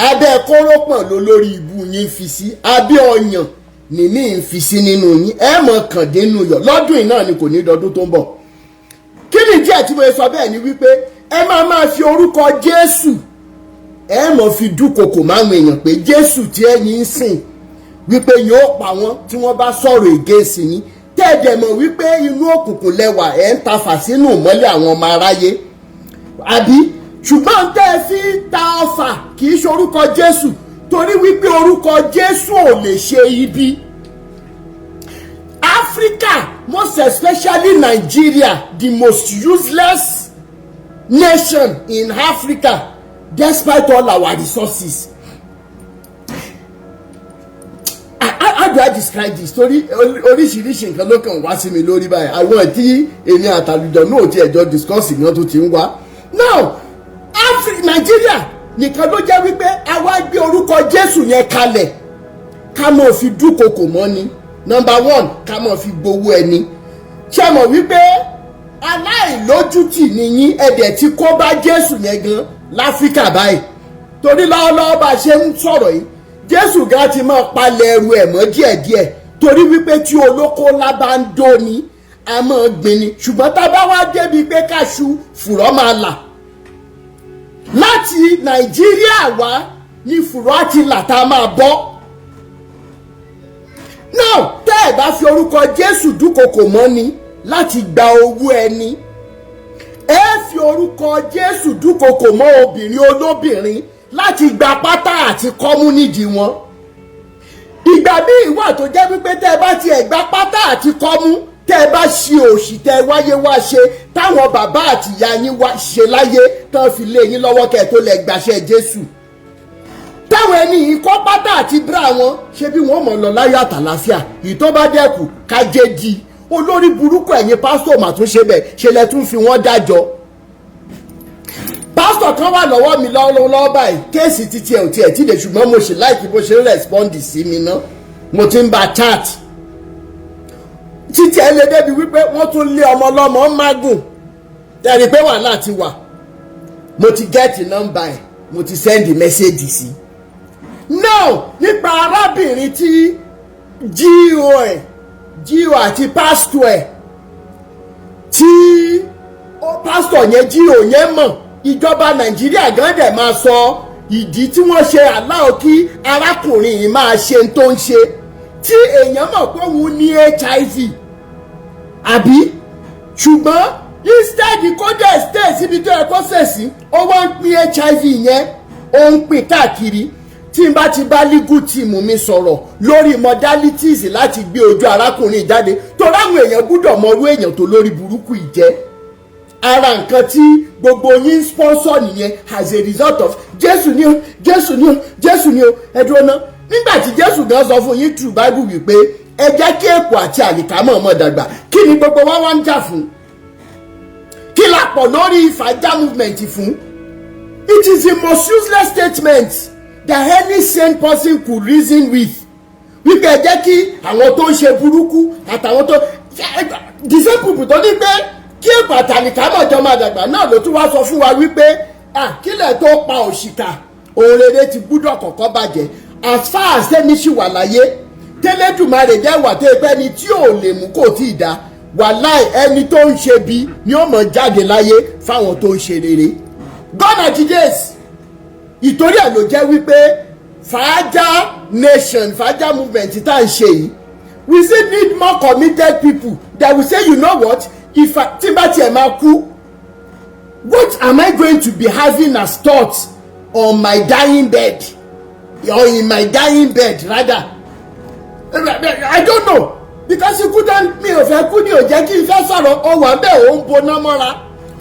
Abẹ́ kórópọ̀n ló lórí ibu yín fi sí, abẹ́ ọyàn nìmí ń fi sí nínú yín. Ẹ mọ̀ kàndínú yọ̀ lọ́dún yìí náà ni, kò ní dọdún tó ń bọ̀. Kí ni díẹ̀ tí mo sọ bẹ́ẹ̀ ni wípé ẹ máa máa fi orúkọ Jésù, ẹ mọ̀ fi dúnkokò máwọn èèyàn pé Jésù tí ẹ̀yin ń sìn wípé yóò pa wọ́n tí wọ́n bá sọ̀rọ̀ against yín. Tẹ́ẹ̀dẹ̀ mọ̀ wípé inú òkùnkùn lẹwà, ẹ̀ ń ta fà sínú ìmọ́lẹ̀ àwọn ọmọ aráyé, àbí? Ṣùgbọ́n tẹ́ ẹ fi ń ta ọfà kì í ṣe orúkọ Jésù, torí wípé orúkọ Jésù ò lè ṣe ibi. Africa, most especially Nigeria, the most useless nation in Africa despite all our resources. How do I describe this? Torí oríṣiríṣi nǹkan ló kàn wá sí mi lórí báyìí. Àwọn tí èmi àtàlùjọ náà ti ẹ̀jọ́ discuss ní wọ́n tó ti ń wá. Now, Nigeria nìkan ló jẹ́ wípé àwa gbé orúkọ Jésù yẹn kalẹ̀ ká mọ̀ fi dúnkokò mọ́ ni. Number one, ká mọ̀ fi gbowó ẹni. Ṣé mọ̀ wípé aláìlójútì ni yín? Ẹ̀dẹ̀ tí kó bá Jésù yẹn gan láfíríkà báyìí, torí lọ́wọ́lọ́wọ́ bá a ṣe ń sọ̀rọ̀ yìí, Jésù gan ti máa palẹ̀ ẹrù ẹ̀ mọ́ díẹ̀díẹ̀, torí wípé tí olóko ńlá bá ń dó ni, a máa gbin ni. Ṣùgbọ́n tá a bá wá débi pé káṣu fùrọ̀ máa là láti Nàìjíríà wá ní fùrọ̀ àti là tá a máa bọ́. Now, tẹ́ ẹ̀ bá fi orúkọ Jésù dúnkokò mọ́ ni láti gba owó ẹni, ẹ fi orúkọ Jésù dúnkokò mọ́ obìnrin olóbìnrin láti gba pátá àti kọ́mú nídìí wọn. Ìgbà míì wà tó jẹ́ wípé tẹ́ ẹ bá tiẹ̀ gba pátá àti kọ́mú, tẹ́ ẹ bá ṣe òṣì tẹ́ ẹ wáyé wá ṣe, táwọn bàbá àti ìyá yín wá ṣe láyé tán fi lé yín lọ́wọ́ kẹ́ ẹ tó lẹ gbàṣẹ Jésù, táwọn ẹni yìí kọ́ pátá àti bra wọn, ṣé bí wọ́n mọ̀ lọ láyọ̀ àtàlàfíà. Ìtọ́ bá dẹ́kù kájé di olórí burúkú. Ẹ̀yin pásítọ̀ mà tún ṣe bẹ́ẹ̀ ṣe lẹ tún fi wọ́n dájọ́. Pásítọ̀ kan wà lọ́wọ́ mi lọ́wọ́lọ́wọ́ báyìí. Case títí ẹ̀ ò tiẹ̀ tí lè, ṣùgbọ́n mo ṣì like bó ṣe ń respond sí mi ná. Mo ti ń bá chat títí ẹ lè débi wípé wọ́n tún lé ọmọ ọlọ́mọ mágùn tẹ̀rí pé wàhálà ti wà. Mo ti get nọ́mbà ẹ̀, mo ti send message sí. Now, nípa arábìnrin tí G.O ẹ̀, G.O àti pásítọ̀ ẹ̀, tí pásítọ̀ yẹn, G.O yẹn mọ̀, ìjọba Nàìjíríà gan dẹ̀ máa sọ ìdí tí wọ́n ṣe aláwọ̀ kí arákùnrin yìí máa ṣe tó ń ṣe, tí èèyàn mọ̀ pé òun ní HIV, àbí? Ṣùgbọ́n instead kó dẹ̀ stay síbi tó yẹ kó ṣèṣì, ó wá ń pín HIV yẹn, ó ń pín káàkiri. Tí n bá ti bá legal team mi sọ̀rọ̀ lórí modalities láti gbé ojú arákùnrin jáde, torí àwọn èèyàn gbúdọ̀ mọrú èèyàn tó lórí burúkú yìí jẹ́. Ara nǹkan tí gbogbo yín sponsor nìyẹn as a result of Jésù ni o, Jésù ni o, Jésù ni o. Ẹ dúró ná. Nígbà tí Jésù gan sọ fún yín through Bible wípé ẹ jẹ́ kí èpò àti àlìkámọ̀ mọ̀ dàgbà, kí ni gbogbo wa wá ń jà fún? Kí la pọ̀ lórí ìfàjà movement fún? It is the most useless statement that any sane person could reason with, wípé ẹ jẹ́ kí àwọn tó ń ṣe burúkú àtàwọn tó the same people tó ní pé kí èpò àtàlìkámọ̀ jọ máa dàgbà náà ló tún wá sọ fún wa wípé kílẹ̀ tó pa òṣìkà, òun rere ti gbúdọ̀ kọ́kọ́ bàjẹ́. As far as tẹ́mi ṣì wà láyé, tẹ́lẹ̀dùmarè jẹ́ wà tó pẹ́ ni tí ò lè mú kò tí ì dá wàláì, ẹni tó ń ṣe bí ni ó mọ̀ jáde láyé fáwọn tó ń ṣe rere. Gone are the days. Ìtorí ẹ̀ ló jẹ́ wípé Fàájà nation, Fàájà movement tá à ń ṣe yìí, we still need more committed people that will say, "You know what? If I, tí n bá tiẹ̀ máa kú, what am I going to be having as thought on my dying bed, or in my dying bed rather?" I don't know, because ikú tán mi ò fẹ́ kú ni ò jẹ́ kí n fẹ́ sọ̀rọ̀. Ó wà bẹ́ẹ̀, ó ń boná mọ́ra,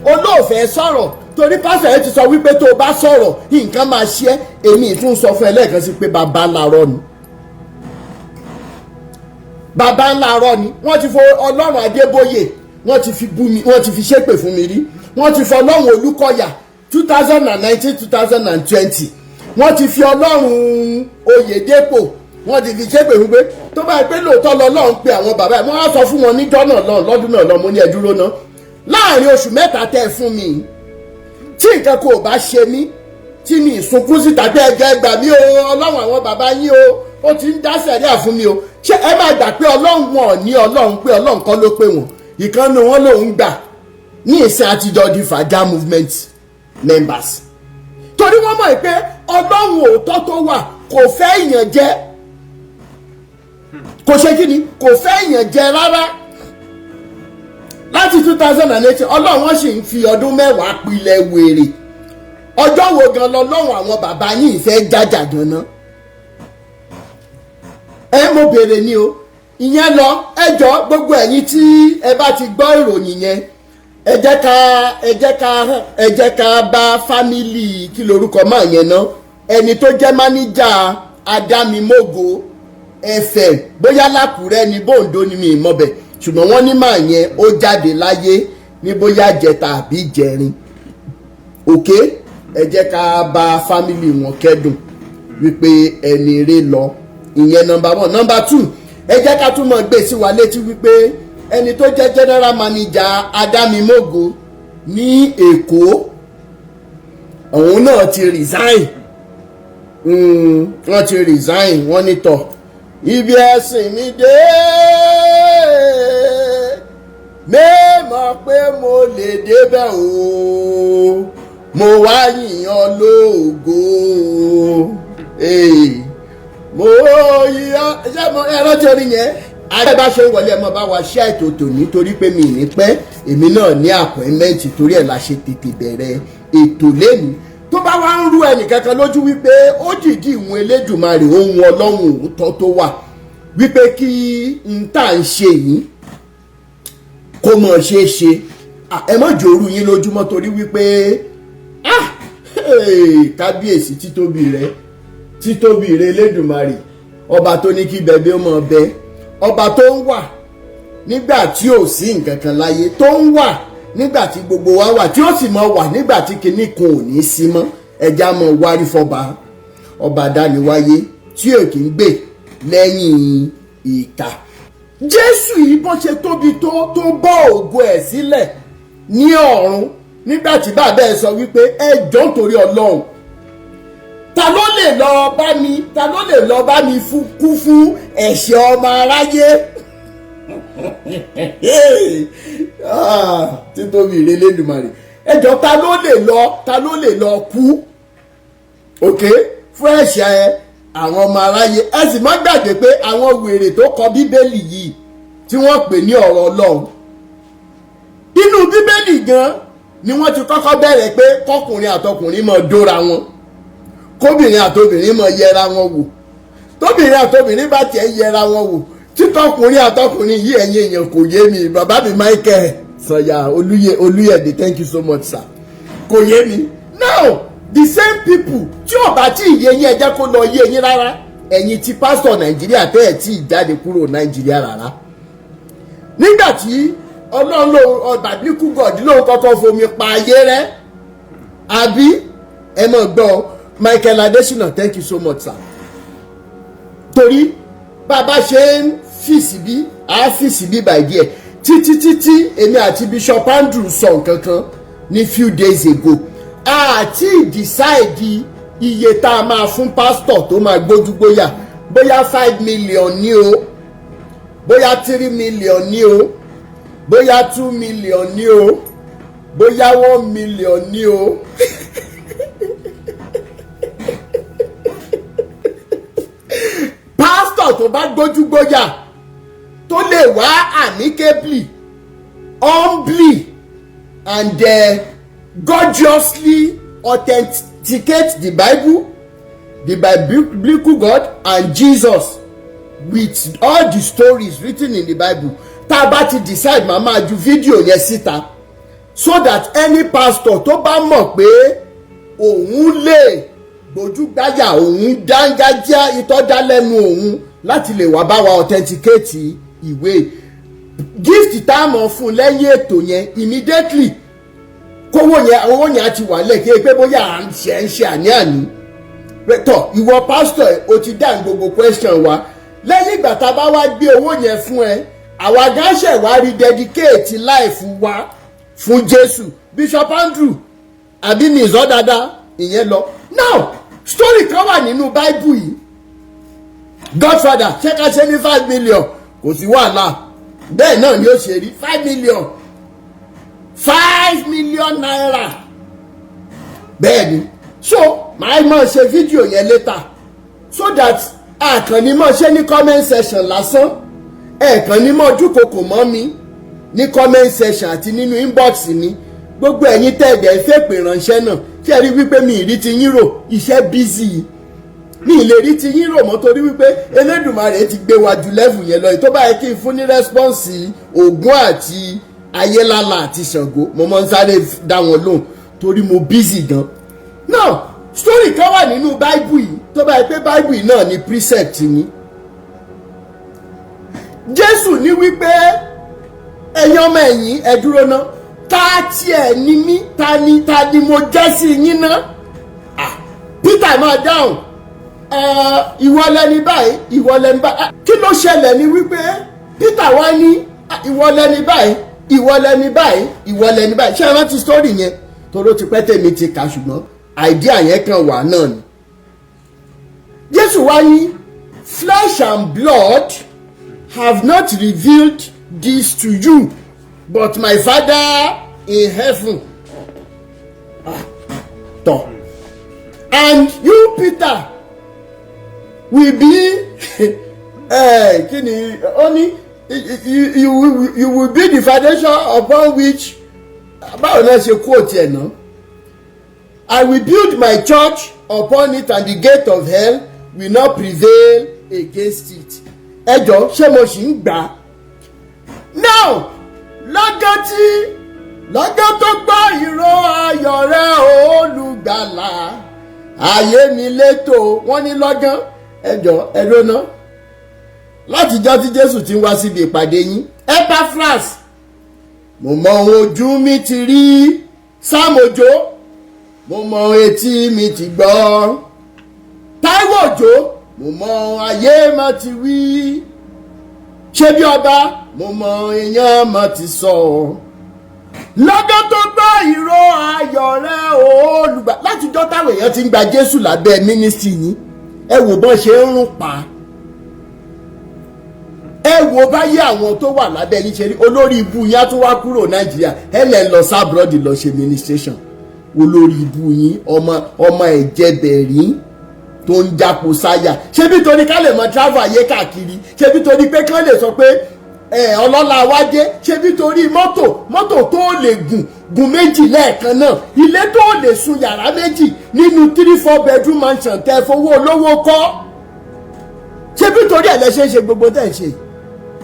olóòfẹ́ sọ̀rọ̀, torí pásítọ̀ yẹn ti sọ wípé tó o bá sọ̀rọ̀, nǹkan máa ṣe é. Èmi tún sọ fún ẹ lẹ́ẹ̀kan sí pé bàbá ńlá rọ ni, bàbá ńlá rọ ni. Wọ́n ti fọ Ọlọ́run Adébóyè, wọ́n ti fi bú mi, wọ́n ti fi ṣépè fún mi rí. Wọ́n ti fọ Ọlọ́run Olúkọ̀yà 2019, 2020. Wọ́n ti fi Ọlọ́run Oyèdépò, wọ́n ti fi ṣépè fún pé tó bá yẹ pé lóòótọ́ lọ́lọ́run pé àwọn bàbá ẹ̀. Wọ́n á sọ fún wọn níjọ́ náà lọ́n lọ́dún náà lọ́n. Mo ní ẹ dúró ná, láàrin oṣù 3 tẹ́ ẹ fún mi, tí nǹkan kò bá ṣe mí, tí Tí mi ìsunkún síta pé ẹjẹ gbà mí o, Ọlọ́run àwọn bàbá yín o, ó ti ń dá sẹ̀ríà fún mi o, ṣé ẹ máa gbà pé Ọlọ́run wọn ò ní Ọlọ́run, pé Ọlọ́run kọ́ ló pé wọn? Ìkànnì wọn lòún gbà ní ìsìn àtijọ́ di Fàjà Movement members, torí wọ́n mọ̀ pé Ọlọ́run òótọ́ tó wà kò fẹ́ ìyànjẹ, kò ṣe kí ni, kò fẹ́ ìyànjẹ rárá. Láti 2018, Ọlọ́run wọn sì ń fi ọdún 10 pilẹ̀ wèrè. Ọjọ́ wo gan lọ́lọ́run àwọn bàbá yìí fẹ́ jájà gan-an? Ẹ mo béèrè ni o. Ìyẹn lọ. Ẹ jọ, gbogbo ẹ̀yin tí ẹ bá ti gbọ́ ìròyìn yẹn, ẹ jẹ́ ká bá family, kí lorúkọ máa yẹn ná, ẹni tó jẹ́ máníjà Adámimógo FM, bóyá lákùrẹ́ ni, bóńdó ni, mi mọ̀ bẹ̀, ṣùgbọ́n wọ́n ní máa yẹn ó jáde láyé ní bóyá jẹta àbí jẹrin. Òkè, ẹ jẹ́ ká bá family wọn kẹ́dùn wípé ẹni rè lọ. Ìyẹn number one. Number two, ẹ jẹ́ ká tún mọ̀ gbé sí wa létí wípé ẹni tó jẹ́ general manager Adámimógo ní Èkó, òun náà ti resign. Wọ́n ti resign. Wọ́n ní tọ̀ ibi ẹ̀sìn mi dé, mẹ́mọ̀ pé mo lè débẹ̀ o, mo wá yìnyín lógo, mo yíyọ. Ṣé mo ẹ rántí orin yẹn? Ààrẹ bá ṣe ń wọlé, ẹ mọ bá wa ṣe ètò tòní, torí pé mi ní pẹ́, èmi náà ní appointment, torí ẹ̀ la ṣe tètè bẹ̀rẹ̀ ètò lẹ́nu. Tó bá wá ń rú ẹnìkankan lójú wípé ó dìídì ìwọ̀n Elédùmarè, ohun Ọlọ́run òótọ́ tó wà, wípé kí n tà ń ṣe yìí kó mọ̀ ṣe é ṣe, ẹ mọ̀ jòrú yín lójúmọ́, torí wípé kábíyèsí, títóbi rẹ, títóbi rẹ Elédùmarè, ọba tó ní kí bẹbẹ ó mọ bẹ, ọba tó ń wà nígbà tí ò sí nǹkan kan láyé, tó ń wà nígbà tí gbogbo wa wà, tí ó sì mọ wà nígbà tí kinní kan ò ní sí mọ́, ẹja mọ wárí fọba, ọba dániwáyé tí ò kì í gbè lẹ́yìn ìkà. Jésù yìí, bó ṣe tóbi tó tó bọ́ ògo ẹ̀ sílẹ̀ ní ọ̀run nígbà tí bàbá ẹ̀ sọ wípé, "Ẹ jọ̀ọ́, nítorí Ọlọ́run, ta ló lè lọ bá mi, ta ló lè lọ bá mi kú fún ẹ̀ṣẹ̀ ọmọ aráyé?" Ah, títóbi ìrẹ̀lẹ̀ ẹ jọ̀ọ́, ta ló lè lọ, ta ló lè lọ kú òkè fún ẹ̀ṣẹ̀ àwọn ọmọ aráyé? Ẹ sì má gbàgbé pé àwọn wèrè tó kọ Bíbélì yìí tí wọ́n pè ní ọ̀rọ̀ Ọlọ́run, inú Bíbélì gan ni wọ́n ti kọ́kọ́ bẹ̀rẹ̀ pé kọkùnrin àtọkùnrin máa dóra wọn, kóbìnrin àtobìnrin máa yẹra wọn wò. Tóbìnrin àtobìnrin bá tiẹ̀ yẹra wọn wò, títọkùnrin àtọkùnrin yìí, ẹ̀yin èèyàn, kò yé mi. Bàbá mi Michael Sanya Olúyẹ Olúyẹ̀dẹ, thank you so much, sir. Kò yé mi. Now, the same people tí ò bá tí ì yé yín, ẹ jẹ́ kó lọ yé yín rárá. Ẹ̀yin tí pásítọ̀ Nàìjíríà tẹ́ ẹ̀ tí ì jáde kúrò Nàìjíríà rárá, nígbà tí Ọlọ́run lòun, biblical God lòun kọ́kọ́ fomi pa ayé rẹ́, àbí? Ẹ mọ̀ gbọ́, Michael Adesina, thank you so much, sir. Torí bàbá ṣe ń fìsì bí a fìsì bí by díẹ̀ títí títí, èmi àti Bishop Andrew sọ nǹkan kan ní few days ago. Àti decide iye tá a máa fún pásítọ̀ tó máa gbójúgbóyà, bóyá 5 million ní o, bóyá 3 million ní o, bóyá 2 million ní o, bóyá 1 million ní o. Pásítọ̀ tó bá gbójúgbóyà, tó lè wá amicably, humbly and gorgeously authenticate the Bible, the biblical God and Jesus with all the stories written in the Bible, tá a bá ti decide, màá máa ju fídíò yẹn síta so that any pastor tó bá mọ̀ pé òun lè gbójúgbáyà, òun dángájá, ìtọ́já lẹ́nu òun láti lè wá bá wa authenticate ìwé, gift tá a mọ̀ fún lẹ́yìn ètò yẹn immediately, kówó yẹn, owó yẹn á ti wà lẹ́kẹ́ pé bóyá à ń ṣe àní-àní tọ̀. Ìwọ pásítọ̀, o ti dáhùn gbogbo question wa. Lẹ́yìn ìgbà tá a bá wá gbé owó yẹn fún ẹ, àwa gan ṣẹ̀ wá rí dedicate life wa fún Jésù. Bishop Andrew, àbí mi ìzọ́ dáadáa? Ìyẹn lọ. Now, story kan wà nínú Bible yìí. Godfather, ṣé ká ṣe ní 5 million? Kò sí wàhálà, bẹ́ẹ̀ náà ni ó ṣe rí. 5 million, ₦5 million, bẹ́ẹ̀ ni. So màá máa ṣe fídíò yẹn later so that àkànní máa ṣe ní comment section lásán, ẹ̀ẹ̀kan ní mọ́ dúnkokò mọ́ mi ní comment section àti nínú inbox mi. Gbogbo ẹ̀yin tẹ̀dẹ̀ fèpè ránṣẹ́ náà, kí ẹ rí wípé mi ì rí ti yín rò. Iṣẹ́ busy, mi ì lè rí ti yín rò mọ́, torí wípé Elédùmarè ti gbé wa ju level yẹn lọ. Tó bá yẹ kí n fún ní response Ògún àti Ayélálà àti Ṣàngó, mo máa ń sáré dá wọn lóhùn torí mo busy gan. Now, story kan wà nínú Bible yìí. Tó bá yẹ pé Bible yìí náà ni precept yín, Jésù ní wípé, "Ẹ̀yin ọmọ ẹ̀yìn, ẹ dúró ná. Ta tiẹ̀ ni mí? Ta ni mo jẹ́ sí yín ná?" Ah, Peter máa dáhùn, "Ìwọ lẹni báyìí, ìwọ lẹni báyìí." Ah, kí ló ṣẹlẹ̀ ni wípé Peter wá ní, "Ah, ìwọ lẹni báyìí, ìwọ lẹni báyìí, ìwọ lẹni báyìí." Ṣé ẹ rántí story yẹn? Toró ti pẹ́ tèmi ti kà, ṣùgbọ́n idea yẹn kan wà náà ni. Jésù wá ní, "Flesh and blood have not revealed this to you, but my Father in heaven." Ah, tọ. "And you, Peter, will be," kí ni ó ní, "you will be the foundation upon which," báwo náà ṣe quote ẹ̀ náà, "I will build my church upon it, and the gate of hell will not prevail against it." Ẹ jọ, ṣé mo sì ń gbà á? Now, lọ́gán tí lọ́gán tó gbọ́ ìró ayọ̀ rẹ̀, Olùgbàlà, ayé mi létò. Wọ́n ní lọ́gán. Ẹ jọ, ẹ lóná, látijọ́ tí Jésù ti ń wá síbi ìpàdé yín, Epaphras, mo mọ ohun ojú mi ti rí. Sam Ojo, mo mọ ohun etí mi ti gbọ́. Táíwò Òjó, mo mọ ohun ayé má ti wí. Ṣé bí ọba, mo mọ èèyàn má ti sọ. Lọ́jọ́ tó gbọ́ ìró ayọ̀ rẹ̀, Olùgbà, látijọ́ táwọn èèyàn ti ń gba Jésù lábẹ́ ministry yín, ẹ wò bọ́n ṣe ń rún pa. Ẹ wo báyé àwọn tó wà lábẹ́ yín ṣe rí. Olórí ibu yín á tún wá kúrò Nàìjíríà, ẹ lẹ̀ lọ s'abroad lọ ṣe ministration. Olórí ibu yín, ọmọ ọmọ ẹ̀jẹ̀bẹ̀rí tó ń jápo sáyà. Ṣebí torí ká lè mọ travel ayé káàkiri, ṣebí torí pé kán lè sọ pé ẹ ọlọ́lá wa dé, ṣebí torí mọ́tò, mọ́tò tó lè gùn gùn méjì lẹ́ẹ̀kan náà, ilé tó lè sun yàrá méjì nínú three four bedroom mansion tẹ́ fowó olówó kọ́, ṣebí torí ẹ̀ lẹ ṣe ń ṣe gbogbo tẹ̀ ń ṣe.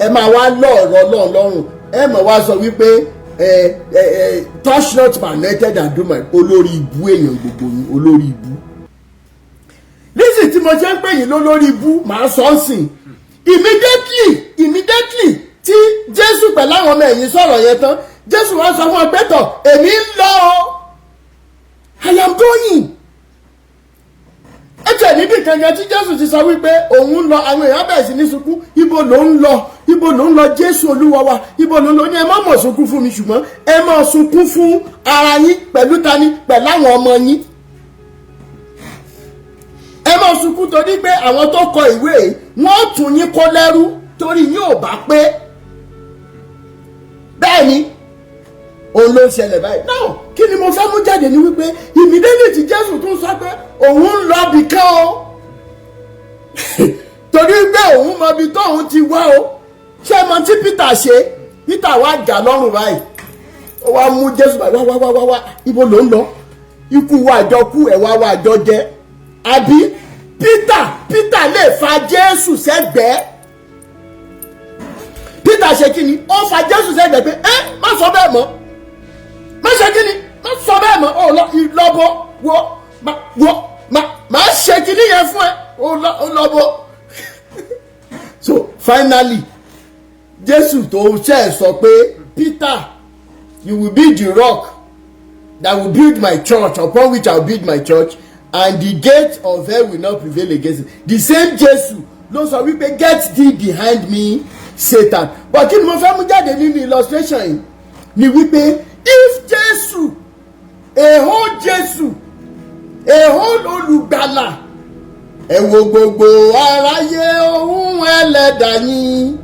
Ẹ máa wá lọ́ọ̀rọ̀ Ọlọ́run lọ́rùn, ẹ mọ̀ wá sọ wípé ẹ ẹ ẹ touch not my anointed and do my. Olórí ibú èèyàn gbogbo yín, olórí ibú. Lísì tí mo ṣe ń pè yín lólórí ibú, màá sọ ọ́ sìn. Immediately, immediately tí Jésù pẹ̀lú àwọn ọmọ ẹ̀yìn sọ̀rọ̀ yẹn tán, Jésù wá sọ fún ọ pé, "Tọ̀, èmi ń lọ o, I am going." Ẹ tẹ̀ níbi kankan tí Jésù ti sọ wípé òun ń lọ, àwọn èèyàn bẹ̀rẹ̀ sí ní sunkún. "Ibo ló ń lọ? Ibo ló ń lọ? Jésù Olúwa wa, ibo ló ń lọ?" Ní, "Ẹ má mọ̀ sunkún fún mi, ṣùgbọ́n ẹ má sunkún fún ara yín pẹ̀lú tani, pẹ̀lú àwọn ọmọ yín. Ẹ má sunkún torí pé àwọn tó kọ ìwé yìí, wọ́n tún yín kó lẹ́rú torí yín ò bá pé." Bẹ́ẹ̀ ni òun ló ń ṣẹlẹ̀ báyìí. Now, kí ni mo fẹ́ mú jáde ni wípé immediately tí Jésù tún sọ pé òun ń lọ bì kan o, torí pé òun mọ ibi tóun ti wá o, ṣé mo tí Peter ṣe? Peter wá gà lọ́rùn báyìí, ó wá mú Jésù báyìí, "Wá, wá, wá, wá, wá, ibo ló ń lọ? Ikú wa àjọ kú, ẹ̀wà wa àjọ jẹ, àbí?" Peter lè fa Jésù sẹ́gbẹ̀ẹ́. Peter ṣe kí ni? Ó fa Jésù sẹ́gbẹ̀ẹ́ pé, "Ẹ má sọ bẹ́ẹ̀ mọ́, má ṣe kí ni, má sọ bẹ́ẹ̀ mọ́. Ó lọ ìlọ́bọ wo má wo má má ṣe kí ni yẹn fún ẹ. Ó lọ, ó lọ́bọ." So finally, Jésù tó ṣe é sọ pé, "Peter, you will be the rock that will build my church, upon which I will build my church, and the gate of hell will not prevail against it," the same Jésù ló sọ wípé, "Get thee behind me, Satan." But kí ni mo fẹ́ mú jáde nínú illustration yìí ni wípé if Jésù, a whole Jésù A whole olùgbàlà. Ẹ wo gbogbo aráyé, ohun ẹlẹ́dà yín.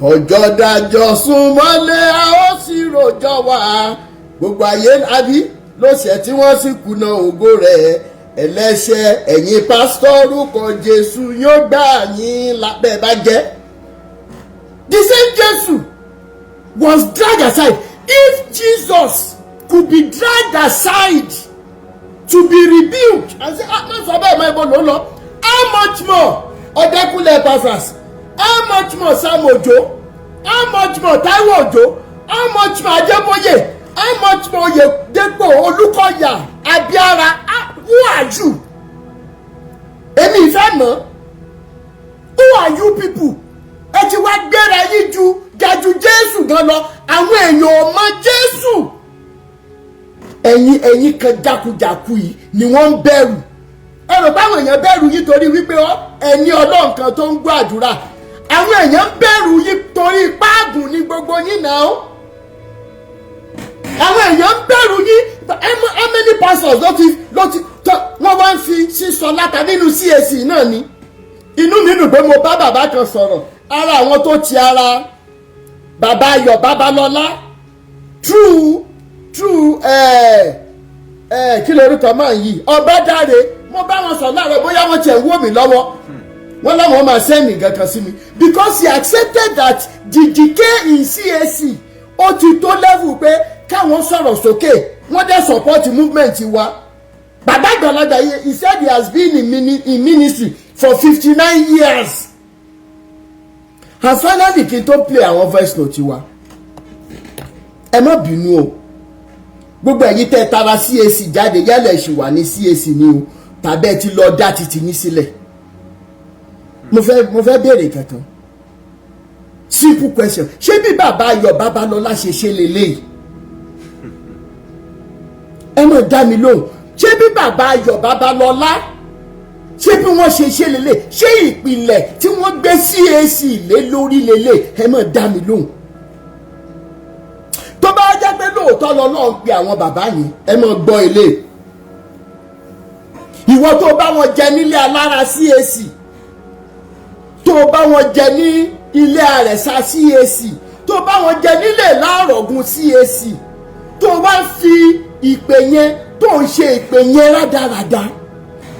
Ọjọ́ dájọ́ súnmọ́lé, a ó sì rojọ́ wá. Gbogbo ayé àbí ló ṣẹ̀ tí wọ́n sì kùnà ògo rẹ̀. Ẹlẹ́ṣẹ̀ ẹ̀yin pásítọ̀, orúkọ Jésù yóò gbà yín lábẹ́ bá jẹ́. The same Jésù was dragged aside. If Jesus could be dragged aside to be rebuked and say, "Ah, má sọ bẹ́ẹ̀ mọ́, ibo ló ń lọ?" how much more Ọ̀dẹ́kúnlé Epaphras? How much more Sam Ojo? How much more Taiwo Ojo? How much more Adébóyè? How much more Oyèdépò Olúkọ̀yà Abíára? Ah, who are you? Èmi ìfẹ́ mọ̀. Who are you people? Ẹ ti wá gbéra yín ju gàjù Jésù gan lọ. Àwọn èèyàn ò mọ Jésù. Ẹ̀yin kan jákujàku yìí ni wọ́n ń bẹ̀rù. Ẹ rò báwọn èèyàn bẹ̀rù yín torí wípé ẹni Ọlọ́run kan tó ń gbọ́ àdúrà. Àwọn èèyàn ń bẹ̀rù yín torí páàgùn ní gbogbo yín náà. Àwọn èèyàn ń bẹ̀rù yín. How many pastors ló ti wọ́n wá ń fi sísọ láta nínú CAC náà ni? Inú mi dùn pé mo bá bàbá kan sọ̀rọ̀, ara àwọn tó ti ara bàbá Ayọ̀ Babalọ́lá true kí lorúkọ máa ń yí, Ọbádáre. Mo bá wọn sọ láàárọ̀, bóyá wọ́n tiẹ̀ ń wò mí lọ́wọ́, wọ́n láwọn máa send nǹkan kan sí mi, because he accepted that the decay in CAC, ó ti tó level pé káwọn sọ̀rọ̀ sókè. Wọ́n dẹ̀ support movement wa. Bàbá àgbàlagbà yìí, he said he has been in ministry for 59 years. And finally, kí n tó play àwọn voice note wa, ẹ má bínú o, gbogbo ẹ̀yin tẹ́ tara CAC jáde, yálẹ̀ ẹ ṣì wà ní CAC ni o, tàbí ẹ ti lọ dá títí yín sílẹ̀, mo fẹ́ béèrè kankan, simple question. Ṣé bí bàbá Ayọ̀ Babalọ́lá ṣe ṣe lélẹ́yìí? Ẹ mọ̀ dá mi lóhùn. Ṣé bí bàbá Ayọ̀ Babalọ́lá, ṣé bí wọ́n ṣe ṣe lélẹ̀? Ṣé ìpìlẹ̀ tí wọ́n gbé CAC lé lórí lélẹ̀? Ẹ mọ̀ dá mi lóhùn. Tó bá jẹ́ pé lóòótọ́ lọ́lọ́run pe àwọn bàbá yẹn, ẹ mọ̀ gbọ́ ilé. Ìwọ tó bá wọn jẹ nílé alára CAC, tó bá wọn jẹ ní ilé àrẹ̀sà CAC, tó bá wọn jẹ nílé láàrọ̀gùn CAC, tó wá fi ìpè yẹn, tó ń ṣe ìpè yẹn rádaràda,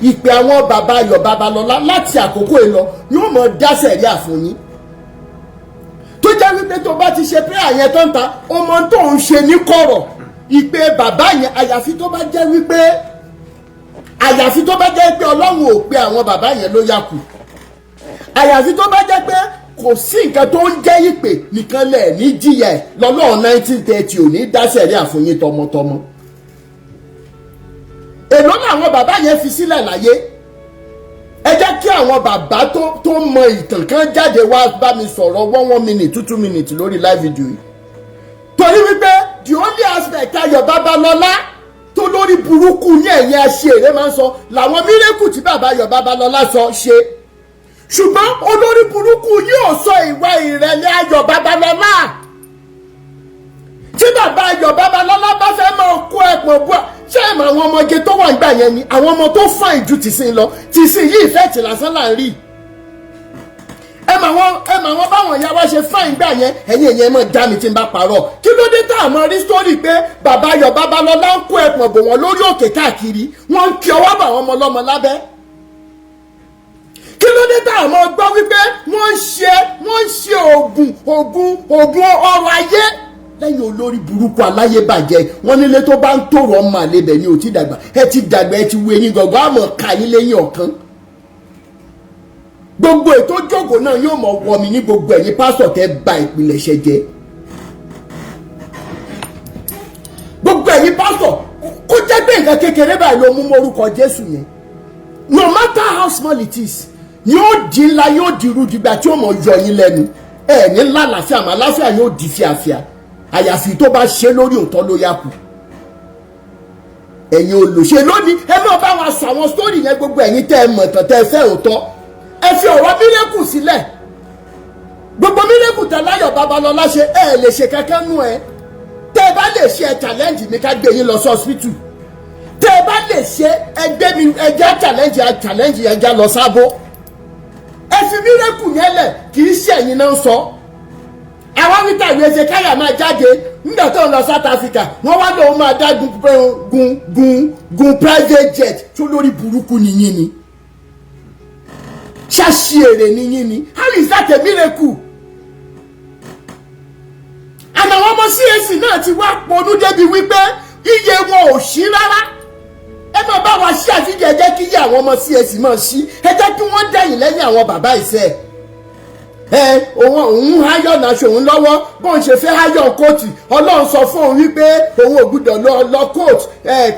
ìpè àwọn bàbá Ayọ̀ Babalọ́lá, láti àkókò yìí lọ, yóò mọ dá sẹ̀ríà fún yín, tó jẹ́ wípé tó bá ti ṣe prayer yẹn tó ń ta ọmọ tó ń ṣe ní kọ̀rọ̀, ìpè bàbá yẹn, àyàfi tó bá jẹ́ pé Ọlọ́run ò pe àwọn bàbá yẹn ló yà kù, àyàfi tó bá jẹ́ pé kò sí nǹkan tó ń jẹ́ ìpè nìkan lẹ̀ ní jìyà ẹ̀ lọ́lọ́run 1930 ò ní dá sẹ̀ríà fún yín tọmọtọmọ. Èló làwọn bàbá yẹn fi sílẹ̀ láyé? Ẹ jẹ́ kí àwọn bàbá tó mọ ìtàn kan jáde wá bá mi sọ̀rọ̀ one minute, 2 minutes lórí live video yìí, torí wípé the only aspect Ayọ̀ Babalọ́lá tó lórí burúkú ní ẹ̀yìn aṣèré máa ń sọ làwọn miracle tí bàbá Ayọ̀ Babalọ́lá sọ ṣe, ṣùgbọ́n olórí burúkú yóò sọ ìwà ìrẹ̀lẹ̀ Ayọ̀ Babalọ́lá. Tí bàbá Ayọ̀ Babalọ́lá bá fẹ́ máa kó ẹ̀pọ̀n bua, ṣé ẹ̀ mọ̀ àwọn ọmọge tó wà nígbà yẹn ni àwọn ọmọ tó fine ju tìsín lọ? Tìsín yìí ìfẹ́ tì lásán là ń rí. Ẹ mọ̀ àwọn báwọn ìyá wa ṣe fine gbà yẹn. Ẹ̀yin èèyàn, ẹ mọ̀ já mi tí n bá parọ́. Kí ló dé tá a mọ̀ rí story pé bàbá Ayọ̀ Babalọ́lá ń kó ẹ̀pọ̀n bò wọ́n lórí òkè káàkiri, wọ́n ń kí ọwọ́ bà wọ́n ọmọ ọlọ́mọ lábẹ́? Kí ló dé tá a mọ̀ gbọ́ wípé wọ́n ń ṣe oògùn ọrọ̀ ayé lẹ́yìn olórí burúkú aláyébàjẹ́ wọ́n nílé tó bá ń tòrò, ọmọ àlebẹ̀ ni ò ti dàgbà. Ẹ ti dàgbà, ẹ ti wo eyín gọ̀gọ́, àmọ́ ká yín lẹ́yìn ọ̀kan. Gbogbo ètò jókòó náà yóò mọ̀ wọ mi ní gbogbo ẹ̀yin pásítọ̀ tẹ́ ba ìpìlẹ̀ṣẹ̀ jẹ́. Gbogbo ẹ̀yin pásítọ̀, kó jẹ́ pé nǹkan kékeré báyìí ló mú mórúkọ Jésù yẹn, no matter how small it is, yóò di ńlá, yóò di rúdìgbà tí ó mọ̀ yọ yín lẹ́nu. Ẹ̀ ní lálàáfíà mọ́, àlàáfíà yóò di fíafíà, àyàfi tó bá ṣe lórí òótọ́ ló yà kù. Ẹ̀yin olùṣe lónìí, ẹ máa bá wa sọ àwọn story yẹn. Gbogbo ẹ̀yin tẹ́ ẹ mọ̀ tán, tẹ́ ẹ fẹ́ òótọ́, ẹ fi ọ̀rọ̀ miracle sílẹ̀. Gbogbo miracle tẹ́ láyọ̀ Babalọ́lá ṣe, ẹ lè ṣe kankan nú ẹ. Tẹ́ ẹ bá lè ṣe, ẹ challenge mi ká gbé yín lọ sí hospital. Tẹ́ ẹ bá lè ṣe ẹgbẹ́ mi, ẹjẹ́ challenge, challenge, ẹjẹ́ lọ sábó. Ẹ fi miracle yẹn lẹ̀, kì í ṣe ẹ̀yin náà ń sọ. Àwọn wíta ìwé Ezekiah máa jáde nígbà tó ń lọ South Africa, wọ́n wá lóun máa dá gun gun gun gun private jet. Tó lórí burúkú nìyí ni, ṣáṣì èrè nìyí ni. How is that a miracle? And àwọn ọmọ CAC náà ti wá ponú débi wípé iye wọn ò sí rárá. Ẹ máa bá wa ṣí àfíjẹ, ẹ jẹ́ kí iye àwọn ọmọ CAC máa ṣí, ẹ jẹ́ kí wọ́n dẹ̀yìn lẹ́yìn àwọn bàbá ìṣe ẹ. Òun iron aṣọ òun lọ́wọ́, bóun ṣe fẹ́ iron coat, Ọlọ́run sọ fún òun wípé òun ò gbúdọ̀ lọ coat ẹ,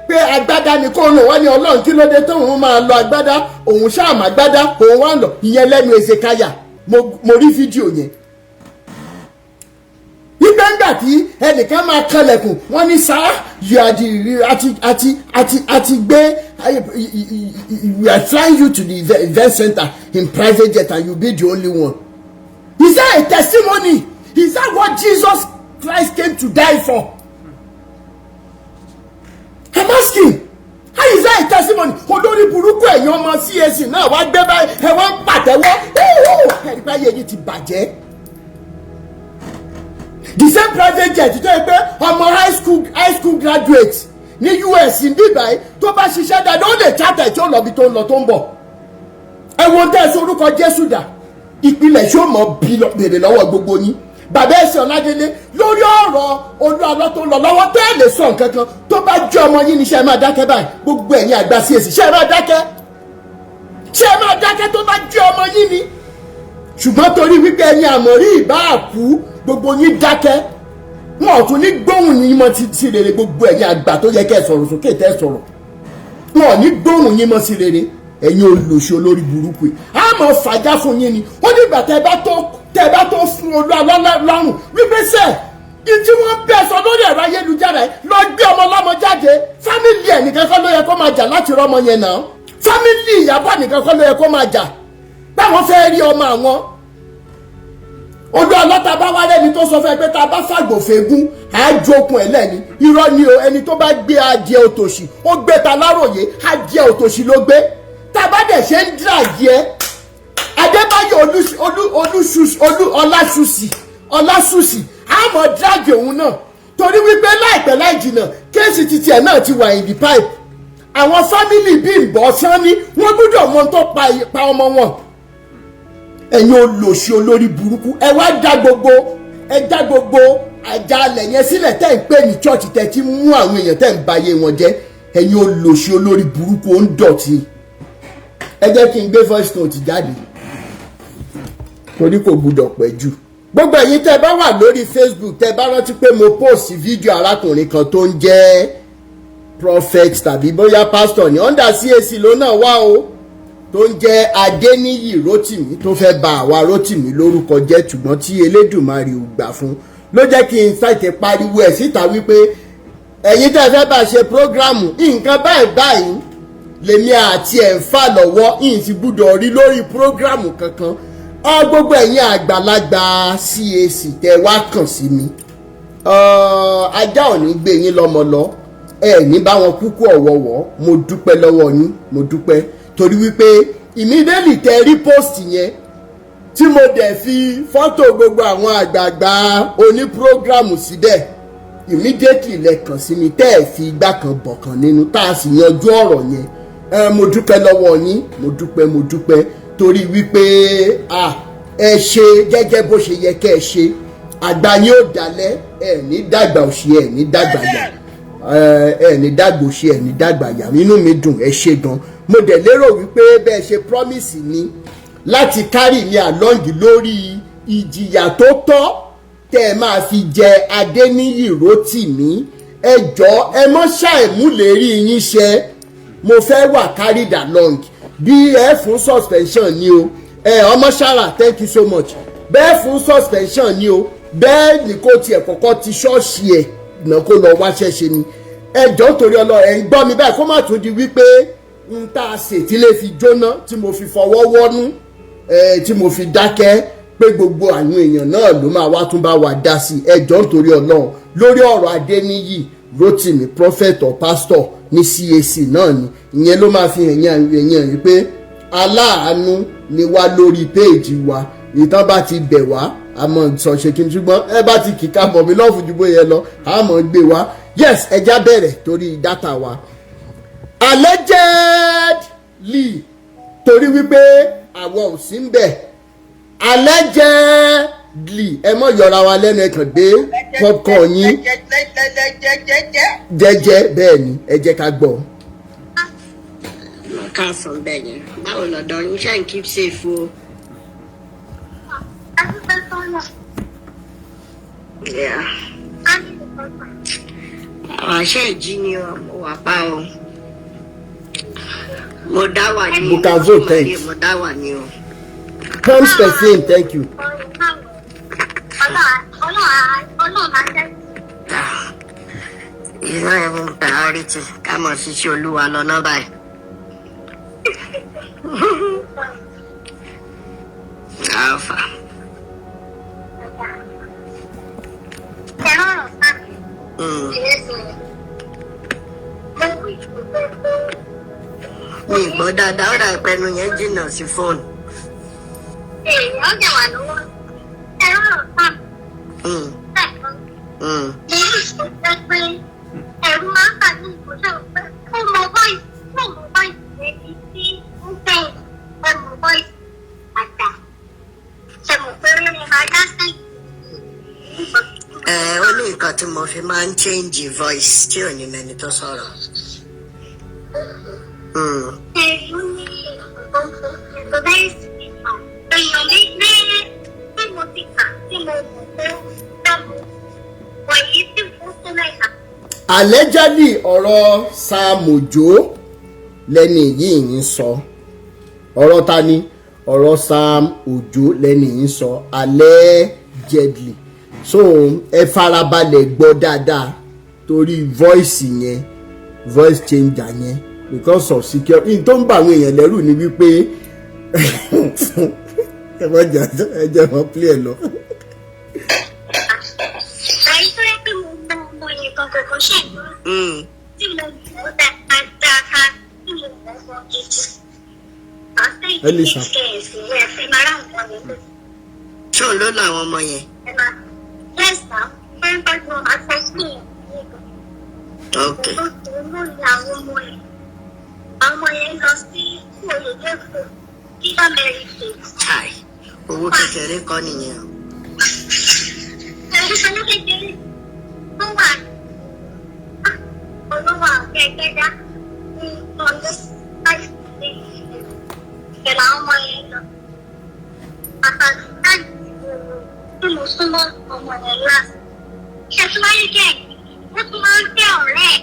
pé agbádá ni kó lò. Wọ́n ní Ọlọ́run, kí ló dé tóun máa lọ agbádá? Òun ṣáàmù agbádá òun wá ń lọ ìyẹn lẹ́nu Ezekiah. Mo rí fídíò yẹn wípé ńgbà tí ẹnìkan máa kanlẹ̀kùn, wọ́n ní, "Sir, you are the àti gbé, we are flying you to the event center in private jet and you be the only one." Is that a testimony? Is that what Jesus Christ came to die for? I'm asking, how is that a testimony? Olórí burúkú, ẹ̀yin ọmọ CAC náà wá gbé báyìí, ẹ wá ń pàtẹ́wọ́, ẹ̀rí báyìí, èyí ti bàjẹ́. The same private jet tó yẹ pé ọmọ high school graduate ní US ní báyìí, tó bá ṣiṣẹ́ dáadáa, ó lè charter tí ó lọ bí tó ń lọ tó ń bọ̀. Ẹ wo tẹ́ ẹ sọ orúkọ Jésù dà. Ìpìlẹ̀ ṣó mọ̀ bí béèrè lọ́wọ́ gbogbo yín. Bàbá ẹ̀sìn Ọ̀ládélé, lórí ọ̀rọ̀ Olú Alọ́ tó ń lọ lọ́wọ́, tẹ́ ẹ lè sọ nǹkan kan, tó bá jẹ́ ọmọ yín ní, ṣe máa dákẹ́ báyìí? Gbogbo ẹ̀yin àgbà CAC, ṣe máa dákẹ́? Ṣe máa dákẹ́ tó bá jẹ́ ọmọ yín ni? Ṣùgbọ́n torí wípé ẹ̀yin àmọ̀rí ìbá àkú, gbogbo yín dákẹ́, wọn ò tún ní gbóhùn yín mọ́ sí rere. Gbogbo ẹ̀yin àgbà tó yẹ kẹ́ ẹ sọ̀rọ̀ sókè tẹ́ sọ̀rọ̀, wọn ò ní gbóhùn yín mọ́ sí rere. Ẹ̀yin olùsọ olórí burúkú yìí, a máa fàjà fún yín ni. Ó dìgbà tẹ́ bá tó fún Olú lọ́rùn wípé sẹ́ tí wọ́n bẹ̀ sọ lórí ẹ̀rọ ayélujára yìí, lọ gbé ọmọ ọlọ́mọ jáde. Family ẹ̀ nìkan kọ́ ló yẹ kó máa jà láti rọ́mọ yẹn náà. Family Ìyábọ̀ nìkan kọ́ ló yẹ kó máa jà báwọn fẹ́ rí ọmọ àwọn. Olú ọlọ́ta bá wá lẹ́ni tó sọ fún ẹ pé tá a bá fàgbòfẹ́gún àájókun ẹ̀ lẹ́ni, irọ́ ni o. Ẹni tó bá gbé adìẹ òtòṣì, ó gbé ta láròyé, adìẹ òtòṣì ló gbé. Tá a bá dẹ̀ ṣe ń drag ẹ, Adébáyọ̀ olú Ọlásùsì, Ọlásùsì, àmọ́ drag òun náà, torí wípé láìpẹ́ láì jìnnà, case titi ẹ̀ náà ti wà in the pipe. Àwọn family Bímbọ́ Sanni, wọ́n gbọ́dọ̀ mọ tó pa ọmọ wọn. Ẹ̀yin olòṣì olórí burúkú, ẹ wá dá gbogbo, ẹ dá gbogbo àjálẹ̀ yẹn sílẹ̀ tẹ́ ń pè ní church, tẹ́ ti mú àwọn èèyàn, tẹ́ ń bayé wọn jẹ́. Ẹ̀yin olòṣì olórí burúkú, ó ń dọ̀tí. Ẹ jẹ́ kí n gbé voice note jáde torí kò gbúdọ̀ pẹ́ jù. Gbogbo ẹ̀yin tẹ́ bá wà lórí Facebook, tẹ́ bá rántí pé mo post fídíò arákùnrin kan tó ń jẹ́ prophet tàbí bóyá pastor ní under CAC ló náà wá o, tó ń jẹ́ Adéníyì Rótìmí, tó fẹ́ bà àwa Rótìmí lórúkọ jẹ́, ṣùgbọ́n tí Elédùmarè ò gbà fún, ló jẹ́ kí n ṣàìtẹ̀ pariwo ẹ̀ síta wípé ẹ̀yin tẹ́ fẹ́ bá ṣe program, nǹkan báyìí báyìí lèmi àti ẹ̀ ń fà lọ́wọ́, yìí ti gbúdọ̀ rí lórí program kankan. Ọ gbogbo ẹ̀yin àgbàlagbà CAC tẹ́ wá kàn sí mi, ajá ò ní gbé yín lọ́mọ lọ, ẹ ní bá wọn kúkú ọ̀wọ̀wọ́. Mo dúpẹ́ lọ́wọ́ yín, mo dúpẹ́ torí wípé immediately tẹ rí post yẹn tí mo dẹ̀ fi fọ́tò gbogbo àwọn àgbààgbà oní program síbẹ̀, immediately lẹ kàn sí mi, tẹ́ ẹ̀ fi igbá kan bọ̀ kan nínú, tá a sì yanjú ọ̀rọ̀ yẹn. Ẹ mo dúpẹ́ lọ́wọ́ yín, mo dúpẹ́, mo dúpẹ́ torí wípé ẹ ṣe gẹ́gẹ́ bó ṣe yẹ kẹ́ ẹ ṣe. Àgbà yín ò dalẹ̀, ẹ ní dàgbà òṣì, ẹ ní dàgbà yà, ẹ ní dàgbà òṣì, ẹ ní dàgbà yà. Inú mi dùn, ẹ ṣe gan. Mo dẹ̀ lérò wípé bẹ́ẹ̀ ṣe promise mi láti carry mi along lórí ìjìyà tó tọ́ tẹ́ ẹ máa fi jẹ Adéníyì Rótìmí, ẹ jọ̀ọ́, ẹ mọ́ ṣàìmúlérí yín ṣe. Mo fẹ́ wà carried along bí ẹ fún suspension ni o. Ẹ ọmọ ṣára, thank you so much. Bẹ́ẹ̀ fún suspension ni o, bẹ́ẹ̀ ni kò tiẹ̀ kọ́kọ́ ti ṣọ́ọ̀ṣì ẹ̀ náà kó lọ wáṣẹ́ ṣe ni. Ẹ jọ̀ọ́, torí ọlọ́ ẹ̀ ń gbọ́ mi báyìí, kó má tún di wípé n tá a ṣe tí lè fi jóná, tí mo fi fọwọ́ wọ́nú, tí mo fi dákẹ́, pé gbogbo àwọn èèyàn náà ló máa wá tún bá wa dá sí. Ẹ jọ̀ọ́, nítorí Ọlọ́run, lórí ọ̀rọ̀ Adéníyì. Rotimi, prophet or pastor ní CAC náà ni. Ìyẹn ló máa fi hàn yẹn yẹn wípé aláàánú ni wá lórí péèjì wa. Ìtàn bá ti bẹ̀ wá, àmọ́ sọ ṣe kí n, ṣùgbọ́n ẹ bá ti kíkà bọ̀ mí lọ́ọ̀fù ju bóyá lọ, àmọ́ gbé wa. Yes, ẹja bẹ̀rẹ̀ torí data wa. Allegedly, torí wípé àwọn ò sí ń bẹ̀. Allegedly, ẹ mọ̀ yọra wa lẹ́nu, ẹ kàn gbé popcorn yín jẹ́jẹ́. Bẹ́ẹ̀ ni, ẹ jẹ́ ká gbọ́. Káàsán. Bẹ́ẹ̀ yẹn, báwo lọ́dọ̀ yín? Ṣe ń keep safe o? Adúpẹ́. Yeah. Àwọn àṣẹ ìjí ni o, mo wà pa o. Mo dá wà ní. Bukavu, thanks. Mo dá wà ní o. Comes perfume, thank you. Ọlọ́run máa jẹ́. Ah, it's not even priority. Ká mọ̀ ṣiṣẹ́ Olúwa lọ náà báyìí. Alpha. Ẹ̀rọ ọ̀rọ̀ sáà Mo wí pé Mi ì gbọ́ dáadáa, ó dà ìpẹnu yẹn jìnnà sí fóònù. Èèyàn jẹ̀ wà lọ́wọ́. Ẹ̀rọ ọ̀rọ̀ sáà lẹ́ẹ̀kan. Mo wí pé ẹ̀rù máa ń bà mí ìgbésẹ̀ pé ó mọ voice, ó mọ voice ẹni tí ó fẹ́, ẹ mọ voice àgbà. Ṣe mọ̀ pé mo máa dá sẹ́yìn? Ẹ ó ní nǹkan tí mo fi máa ń change voice tí ò ní mẹni tó sọ̀rọ̀. Ẹ̀rù ní nǹkan very sweet man. Èèyàn mi ní tí mo ti kà, tí mo mọ̀ pé dábò wọ̀nyí tí mo tó mẹ́ta. Allegedly, ọ̀rọ̀ Sam Ojo lẹ́ni yìí ń sọ. Ọ̀rọ̀ ta ni? Ọ̀rọ̀ Sam Ojo lẹ́ni yìí ń sọ allegedly. So ẹ farabalẹ̀ gbọ́ dáadáa torí voice yẹn, voice changer yẹn, because of security tó ń bà àwọn èèyàn lẹ́rù ni wípé ẹ má jà, ẹ jẹ́ wọn play ẹ lọ. Àyè tó yẹ pé mo mọ ọmọ yẹn gangan kan ṣe ìgbọ́ tí mo mọ̀ dáadáa, tí mo mọ̀ ọ́ gidi. Elisa. Ṣé òun ló làwọn ọmọ yẹn? Yes, now. Ok. Àwọn ọmọ yẹn lọ sí olùdókòwò kí Amẹ́ríkà. Chai, owó kékeré kọ́ nìyẹn o. Ìṣòro kékeré tó wà olówó àgbẹ̀gẹ́dá ní ọdún láti ìṣẹ̀lẹ̀ àwọn ọmọ yẹn lọ. Àtàlù láti tí mo súnmọ́ ọmọ yẹn last. Ṣètúwárí jẹ́ ó tún máa ń fẹ́ ọ̀rẹ́ ẹ̀.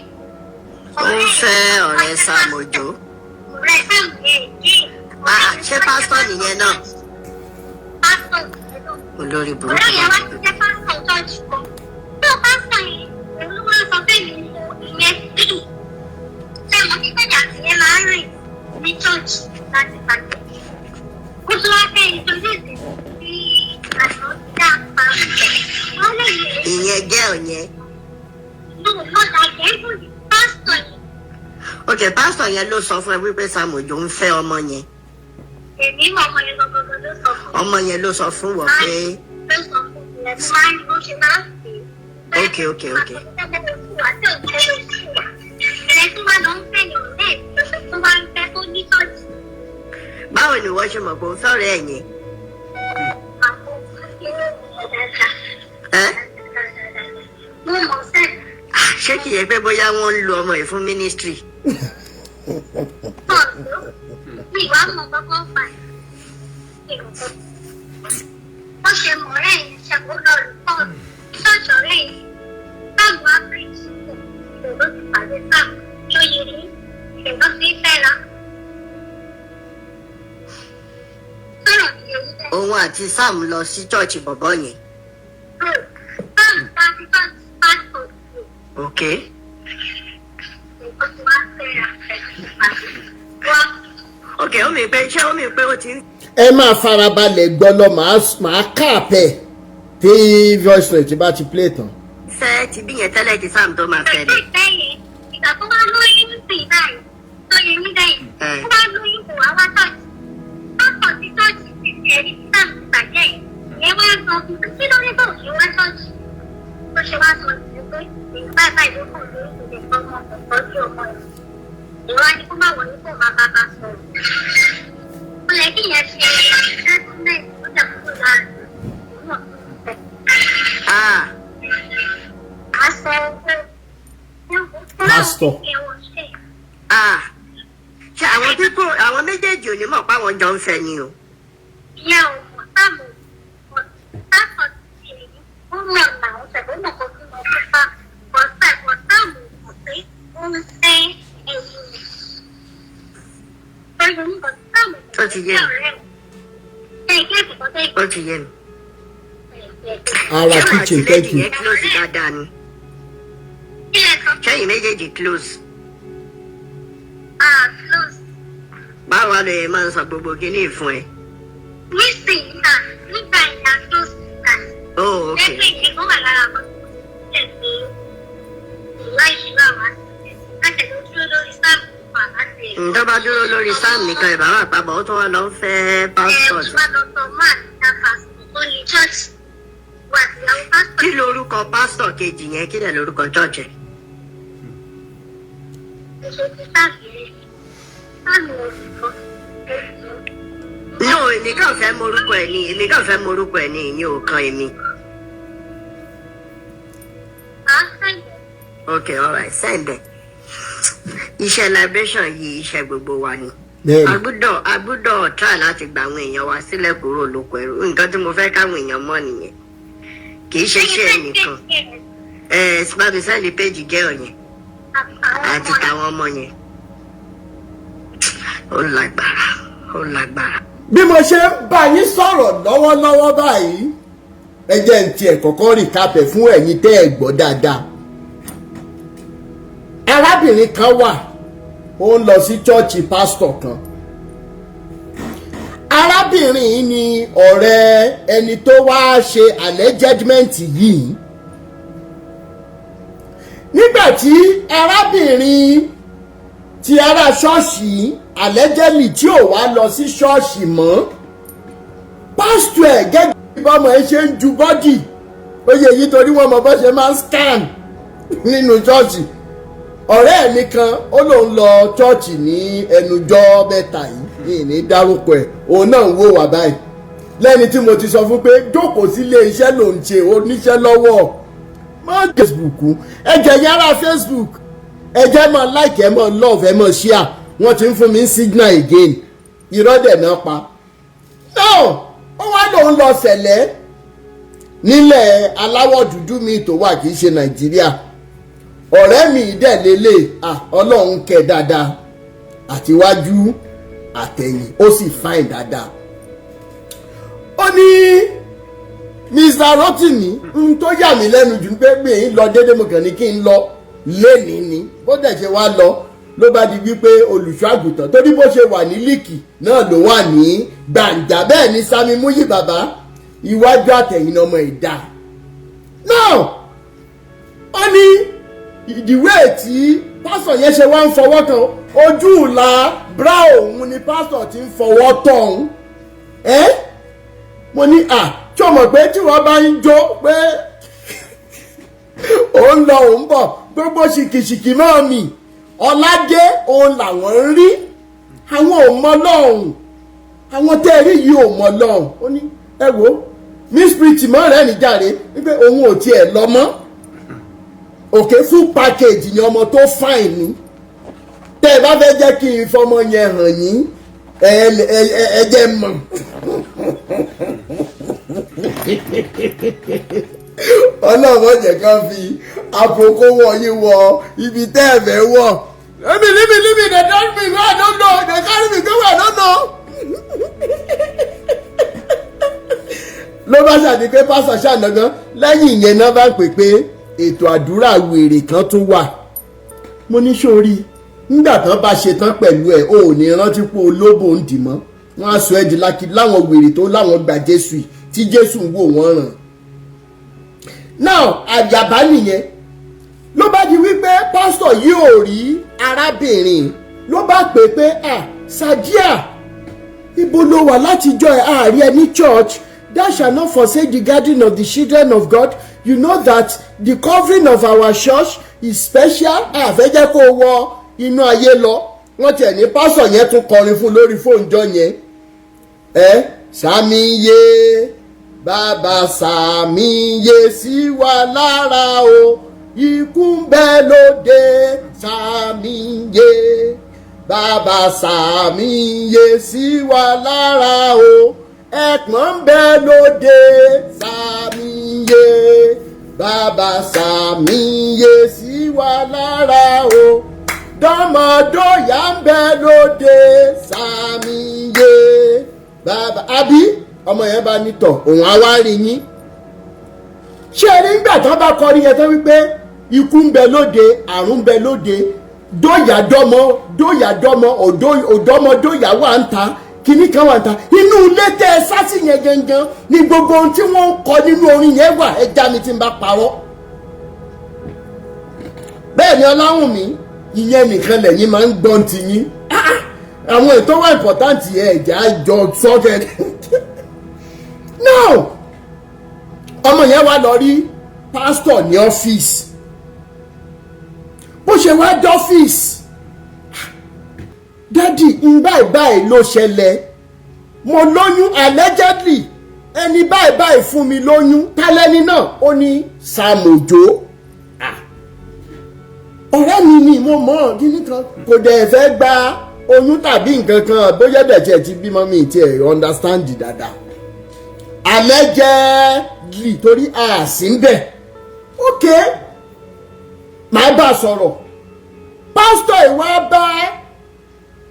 Ó ń fẹ́ ọ̀rẹ́ Sam Ojo. Ọ̀rẹ́ Sam yẹn gé. Ah, ṣé pásítọ̀ nìyẹn náà? Pásítọ̀ nìyẹn náà. Olórí burúkú. Ọ̀rẹ́ yẹn wá ti jẹ́ pásítọ̀ church kan. Tó pásítọ̀ yẹn, òun ló wá sọ fẹ́ mi nínú ìyẹn. Ṣé mo ní sẹ́jà tí yẹn máa ń rìn ní church láti pàdé? Ó tún wá fẹ́ introduce sí àná dá pásítọ̀. Wọ́n lè yẹ Ìyẹn girl yẹn? No, not like every pásítọ̀ yẹn. Ok, pásítọ̀ yẹn ló sọ fún ẹ wípé Sam Ojo ń fẹ́ ọmọ yẹn? Èmi mọ̀, ọmọ yẹn gangan ló sọ fún mi. Ọmọ yẹn ló sọ fún wọ pé? Ló sọ fún mi ẹ̀ máa ń bó ṣe máa ń pè é. Ok. Ẹ tó wá lọ ń fẹ́ ní ọ̀rẹ́ ẹ̀ tó wá ń fẹ́ tó ní tọ́jú. Báwo ni wọ́n ṣe mọ̀ pé ó ń fẹ́ ọ̀rẹ́ ẹ̀ yẹn? Àwọn dáadáa. Ẹ́? Mo mọ̀ sẹ́ẹ̀. Ah, ṣé kìí ṣe pé bóyá wọ́n ń lo ọmọ yìí fún ministry? Pọ̀ tó mi ìwà mọ̀ kọ́kọ́ fà é. Ó ṣe mọ̀ ọ̀rẹ́ yẹn ṣàkóso lọ rí pọ́ọ̀lù ṣọ́ọ̀ṣì ọ̀rẹ́ yẹn. Sáàmù áfíríkì ìlú ti pàdé sáàmù tó yẹ ní ìlú fi fẹ́ra. Sọ̀rọ̀ mi yẹn bẹ́ẹ̀. Òun àti Sam lọ sí church bọ̀bọ̀ yẹn? Sáàmù bá ti ṣọ́ọ̀ṣì pásítọ̀ Ok. nǹkan tí wàá fẹ́ra pẹ̀lú ìpàdé. Wá. Ok, ó mi pé, ṣé ó mi pé ó ti ń Ẹ máa farabalẹ̀ gbọ́ lọ, màá kàpẹ̀ tí voice note bá ti play tán. Fẹ́ ti bí yẹn tẹ́lẹ̀ kí Sam tó máa fẹ́ ni. Ìgbà tó wá lóyún sí báyìí, tó yẹ mí báyìí, tó wá lóyún, kò wá wá ṣọ́ọ̀ṣì. Pásítọ̀ ti ṣọ́ọ̀ṣì ti ti ẹni tí Sam ti bàjẹ́ yìí. Ìyẹn wá sọ fún pé kí ló dé tó ṣe wá ṣọ́ọ̀ṣì. Tó ṣe wá sọ sí pé èyí báyìí báyìí ló kàn lórí ìṣẹ̀lẹ̀ ọmọ kò tọ́jú ọmọ yìí. Ìwà ni kó má wọlé, kó má bá bá sọ̀rọ̀. Ó yẹ kí ìyẹn ṣe settlement, ó jẹ́ kúrò lára òun náà fún ìfẹ́. Ah. Aṣọ owó. Pastor. Ah, ṣe àwọn tí kò, àwọn méjèèjì ò ní mọ̀ páwọn jọ ń fẹ́ ni o? Ìyá ò mọ̀, sáàmù pásítọ̀ ti ṣe èyí, ó mọ̀ làwọn ṣẹ̀dá mọ̀ kó tí mo fún pa bọ̀sẹ̀ bọ̀. Sáàmù mọ̀ pé ó ń fẹ́ ẹ̀yìn rẹ̀. Sáàmù Ó ti yé mi. ẹ̀ kí ẹ̀sìn kan tẹ́ Ó ti yé mi. Ara Ṣé wàá kitchen, ti lady thank you. yẹn close dáadáa ni? Kílẹ̀ sọ? Ṣẹ́yìn méjèèjì close? Ah, close. Báwo ló yẹ máa ń sọ gbogbo kíní fún ẹ? Nísìnyí náà, nígbà ìyá close nígbà. Oh, ok. Lẹ́gbẹ̀ẹ́ ìyẹn kó wà lára kan tó ṣẹ̀ pé ìwà ìṣúra wa láti ló dúró lórí sáàmù pa láti. Tó bá dúró lórí Sam nìkan, ìbáwá àpapọ̀, ó tún wá lọ ń fẹ́ pásítọ̀ Ẹ wá lọ sọ máa ní pásítọ̀ tó ní church wà síyàwó pásítọ̀. Kí lorúkọ pásítọ̀ kejì yẹn? Kí lẹ̀ lorúkọ church ẹ̀? Ṣe ti sáàmù yẹn, sáàmù òṣìṣọ́. No, èmi kàn fẹ́ morúkọ ẹ̀ ní, èmi kàn fẹ́ morúkọ ẹ̀ ní, ìyẹn ò kan èmi. Máa sẹ́yìn. Ok, alright, send ẹ̀. Iṣẹ́ liberation yìí, iṣẹ́ gbogbo wa ni. A gbọ́dọ̀ try láti gba àwọn èèyàn wa sílẹ̀ kúrò lóko ẹrú. Nǹkan tí mo fẹ́ káwọn èèyàn mọ̀ nìyẹn, kì í ṣe iṣẹ́ ẹnìkan. Ẹ bá mi send page girl yẹn àti tàwọn ọmọ yẹn. Ó lágbára, ó lágbára. Bí mo ṣe ń bá yín sọ̀rọ̀ lọ́wọ́lọ́wọ́ báyìí, ẹ jẹ́ n tiẹ̀ kọ́kọ́ recap ẹ̀ fún ẹ̀yin tẹ́ ẹ gbọ́ dáadáa. Arábìnrin kan wà, ó ń lọ sí chọ́ọ̀chì pásítọ̀ kan. Arábìnrin yìí ni ọ̀rẹ́ ẹni tó wá ṣe allegedment yìí. Nígbà tí arábìnrin ti ará ṣọ́ọ̀ṣì allegedly tí ò wá lọ sí ṣọ́ọ̀ṣì mọ́, pásítọ̀ ẹ̀, gẹ́gẹ́ bí bọ́mọ ẹ ṣe ń ju body, ó yẹ yìí torí wọ́n mọ bó ṣe máa ń scan nínú ṣọ́ọ̀ṣì. Ọ̀rẹ́ mi kan, ó lóun lọ ṣọ́ọ̀ṣì ní ẹnujọ́ 3 yìí, ní dárúkọ ẹ̀, òun náà ń wò wá báyìí. Lẹ́ni tí mo ti sọ fún pé jókòó sílé, iṣẹ́ ló ń ṣe, oníṣẹ́ lọ́wọ́ mọ́ Facebook. Ẹ jẹ́ yára Facebook, ẹ jẹ́ mọ́ like, ẹ mọ́ love, ẹ mọ́ share. Wọ́n ti ń fún mi signal again, irọ́ dẹ̀ náà pa. No, ó wá lòun lọ sẹ̀lẹ̀ nílẹ̀ aláwọ̀ dúdú mi tó wà, kì í ṣe Nàìjíríà. Ọ̀rẹ́ mi dẹ̀ lélẹ̀, ah, Ọlọ́run kẹ́ dáadáa, àtiwájú àtẹ̀yìn, ó sì fine dáadáa. Ó ní, "Mr. Rotimi, n tó yà mí lẹ́nu jù pé mi ń lọ déédéé, mo kàn ní kí n lọ lénìí ni." Bó dẹ̀ ṣe wá lọ, ló bá di wípé olùṣọ́ àgùntàn torí bó ṣe wà ní líìkì náà ló wà ní gbàǹjà. Bẹ́ẹ̀ ni Sami Muyi bàbá, iwájú àtẹ̀yìn ọmọ ìdá náà. Ó ní ìdíwé tí pásítọ̀ yẹn ṣe wá ń fọwọ́ kan ojú ìlà bra òun ni pásítọ̀ ti ń fọwọ́ tọ̀ òun. Ẹ́ mo ní à, tí o mọ̀ pé tí wọ́n bá ń jó pé òun lọ, òun bọ̀, gbogbo ṣìkìṣìkì máa mì ọ̀làdé, òun làwọn ń rí, àwọn ò mọ lọ́hùn, àwọn tẹ́ ẹ rí yìí ò mọ lọ́hùn. Ó ní, "Ẹ wo miss Pretty mọ́ rẹ̀ níjàre," wípé òun ò tiẹ̀ lọ mọ́. Òkè full package ni, ọmọ tó fine ni. Tẹ́ ẹ bá fẹ́ jẹ́ kí n fọmọ yẹn hàn yín, ẹ ẹ jẹ́ mọ̀. Ọlọ́run jẹ́ kán fi àkókò wọ̀nyí wọ ibi tẹ́ ẹ fẹ́ wọ̀. Leave me, leave me, leave me. They carry me go, I don't know. They carry me go, I don't know. Ló bá ṣàdí pé pásítọ̀ ṣàǹdọ̀gán lẹ́yìn ìyẹn náà bá ń pè pé ètò àdúrà wèrè kan tún wà. Mo ní, sórí nígbà tán bá ṣe tán pẹ̀lú ẹ̀, o ò ní rántí pé olóbò ń dì mọ́. Wọ́n á sọ ẹ́ di lákì láwọn wèrè tó láwọn gba Jésù yìí, tí Jésù ń wò wọ́n ràn. Now, àjàbá nìyẹn. Ló bá di wípé pásítọ̀ yìí ò rí arábìnrin, ló bá pè pé, "Ah, Sadia, ibo ló wà látijọ́ ẹ̀? Àárí ẹ ní church. Thou shall not forsake the gathering of the children of God. You know that the covering of our church is special. Àfẹ́jẹ́ kó wọ inú ayé lọ." Wọ́n tiẹ̀ ní pásítọ̀ yẹn tún kọrin fún lórí fóònù jọ yẹn. Ẹ sàmì yé bàbá, sàmì yé sí wa lára o, ikú ń bẹ lóde. Sàmì yé bàbá, sàmì yé sí wa lára o, ẹ̀pọ̀n ń bẹ lóde. Sàmì yé bàbá, sàmì yé sí wa lára o, dọ́mọdọ́yà ń bẹ lóde. Sàmì yé bàbá. Àbí ọmọ yẹn bá ní tọ̀, òun á wá rí yín. Ṣé ẹ nígbà tó bá kọrin yẹn tán wípé ikú ń bẹ lóde, àrùn ń bẹ lóde, dóyà dọ́mọ, dóyà dọ́mọ, òdọ́mọ dóyà wà ń ta, kíní kan wà ń ta inú ilé tẹ́ ẹ sásì yẹn gangan ni gbogbo ohun tí wọ́n ń kọ nínú orin yẹn wà. Ẹ já mi tí n bá parọ́. Bẹ́ẹ̀ ni Ọláwùnmí, ìyẹn nìkan lẹ́yìn máa ń gbọ́n ti yín. Àwọn ètò wà important yẹn, ẹ̀jẹ̀ àjọ sọ́kẹ́. Now, ọmọ yẹn wá lọ rí pásítọ̀ ní ọ́fíìsì. Bó ṣe wá dọ́fíìsì, "Daddy, ń báyìí báyìí ló ṣẹlẹ̀. Mo lóyún allegedly. Ẹni báyìí báyìí fún mi lóyún." Tálẹ́ni náà? Ó ní Sam Òjó. "Ọ̀rẹ́ mi ni, mo mọ̀ ọ́." Kíní kan kò dẹ̀ fẹ́ gba oyún tàbí nǹkan kan, bóyá dẹ̀ tiẹ̀ ti bímọ, mi tiẹ̀ understand dáadáa. Allegedly, torí a sì ń bẹ̀. Ok, màá bá a sọ̀rọ̀. Pásítọ̀ ìwà bá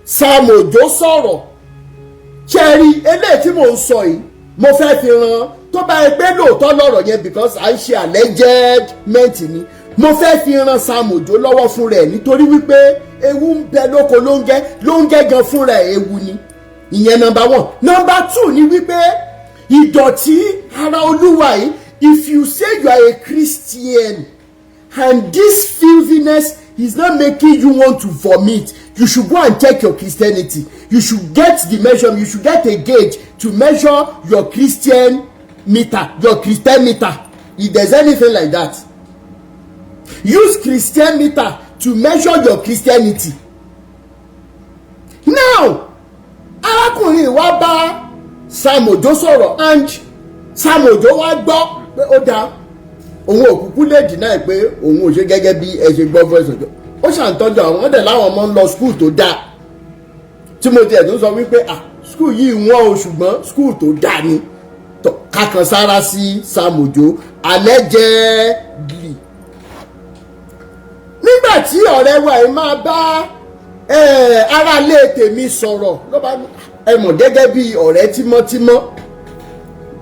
Sam Òjó sọ̀rọ̀. Ṣẹ́ẹ̀rí eléyìí tí mò ń sọ yìí, mo fẹ́ fi ran tó bá yẹ pé lóòótọ́ lọ́rọ̀ yẹn, because à ń ṣe allegedment ni. Mo fẹ́ fi ran Sam Òjó lọ́wọ́ fún rẹ̀, nítorí wípé ewu ń bẹ lóko lóńgẹ́, lóńgẹ́ gan fún rẹ̀ ewu ni. Ìyẹn number one. Number two ni wípé ìdọ̀tí ara Olúwa yìí, if you say you are a Christian and this filthiness is not making you want to vomit, you should go and check your Christianity. You should get the measure, you should get a gauge to measure your Christian meter, your Christian meter, if there's anything like that. Use Christian meter to measure your Christianity. Now, arákùnrin wa bá Sam Ojo sọ̀rọ̀, and Sam Ojo wá gbọ́ pé ó dáa, òun òkúkú lè deny pé òun ò ṣe. Gẹ́gẹ́ bí ẹ ṣe gbọ́ voice ọjọ́, ó ṣàǹtọ́jú àwọn ọ̀dẹ̀ láwọn ọmọ ń lọ school tó dáa, tí mo tiẹ̀ tún sọ wípé, ah, school yìí wọ́n o, ṣùgbọ́n school tó dáa ni. Kákan sára sí Sam Ojo allegedly. Nígbà tí ọ̀rẹ́ wa yìí máa bá aráalé tèmi sọ̀rọ̀, ló bá ẹ mọ̀ gẹ́gẹ́ bí ọ̀rẹ́ tímọ́tímọ́.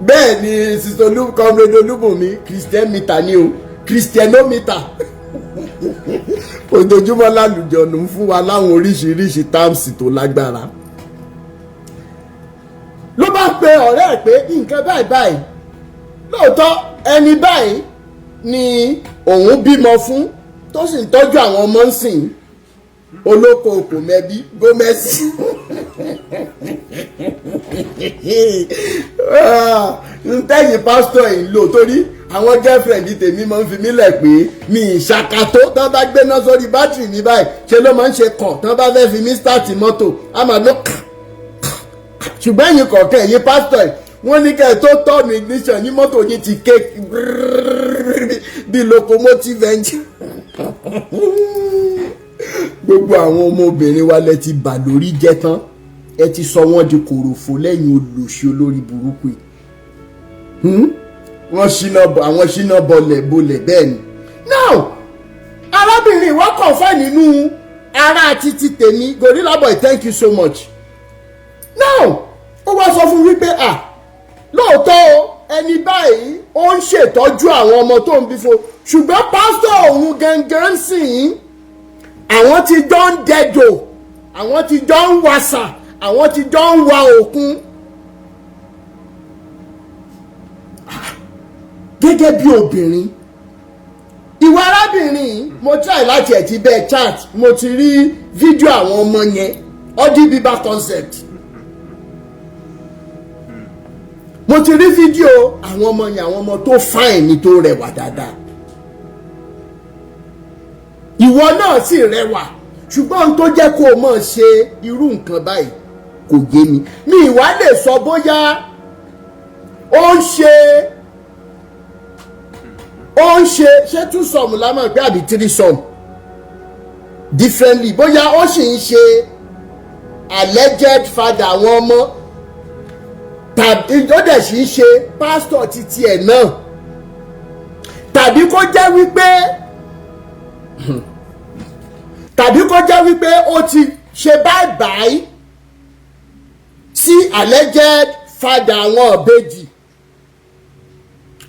Bẹ́ẹ̀ ni sister Olú, Comrade Olúbùnmi, Christian meter ni o, Christianometer. Ojoojúmọ́ lálùjọ ló ń fún wa láwọn oríṣiríṣi terms tó lágbára. Ló bá pe ọ̀rẹ́ ẹ̀ pé nǹkan báyìí báyìí, lóòótọ́ ẹni báyìí ni òun bímọ fún, tó sì ń tọ́jú àwọn ọmọ ń sìn. Olóko kò mẹ́bí gómẹ́sì ntẹ́yìn pásítọ̀ yìí lò, torí àwọn girlfriend tèmi máa ń fi mí lẹ̀ pé mi ìṣàkàtó. Tán bá gbéná sórí bátìrì mi báyìí, ṣe ló máa ń ṣe kàn. Tán bá fẹ́ fi mí start mọ́tò, á máa lọ. Ṣùgbọ́n ẹ̀yin kọ̀ọ̀kan, ẹ̀yin pásítọ̀ yìí, wọ́n ní kẹ́ ẹ̀ tó turn ignition ní mọ́tò yín ti ké bí locomotive engine. Gbogbo àwọn ọmọbìnrin wa lẹ ti bà lórí jẹ́ tán. Ẹ ti sọ wọ́n di kòròfo lẹ́yìn olùṣe olórí burúkú yìí. Wọ́n ṣínà, àwọn ṣínà bọlẹ̀ bolẹ̀. Bẹ́ẹ̀ ni. Now, arábìnrin wa confide nínú ara títí tèmi. Gorilla Boy, thank you so much. Now, ó wá sọ fún wípé, ah, lóòótọ́ o, ẹni báyìí ó ń ṣètọ́jú àwọn ọmọ tó ń bí fún, ṣùgbọ́n pásítọ̀ òun gangan sìn, àwọn ti jọ ń dẹjọ́, àwọn ti jọ ń wasà, àwọn ti jọ ń wa òkun. Gẹ́gẹ́ bí obìnrin, ìwà arábìnrin, mo try láti ẹ̀ ti bẹ́ẹ̀ chat, mo ti rí fídíò àwọn ọmọ yẹn, ọdí bíbá concept. Mo ti rí fídíò àwọn ọmọ yẹn, àwọn ọmọ tó fine ni, tó rẹwà dáadáa. Ìwọ náà sì rẹwà, ṣùgbọ́n ohun tó jẹ́ kó o mọ̀ ṣe irú nǹkan báyìí kò yé mi. Mi ìwà lè sọ bóyá ó ń ṣe ṣé two some la máa gbé àbí three some differently, bóyá ó sì ń ṣe alleged father àwọn ọmọ, tàbí ó dẹ̀ sì ń ṣe pastor títí ẹ̀ náà, tàbí kó jẹ́ wípé ó ti ṣe bye bye sí alleged father àwọn ìbejì,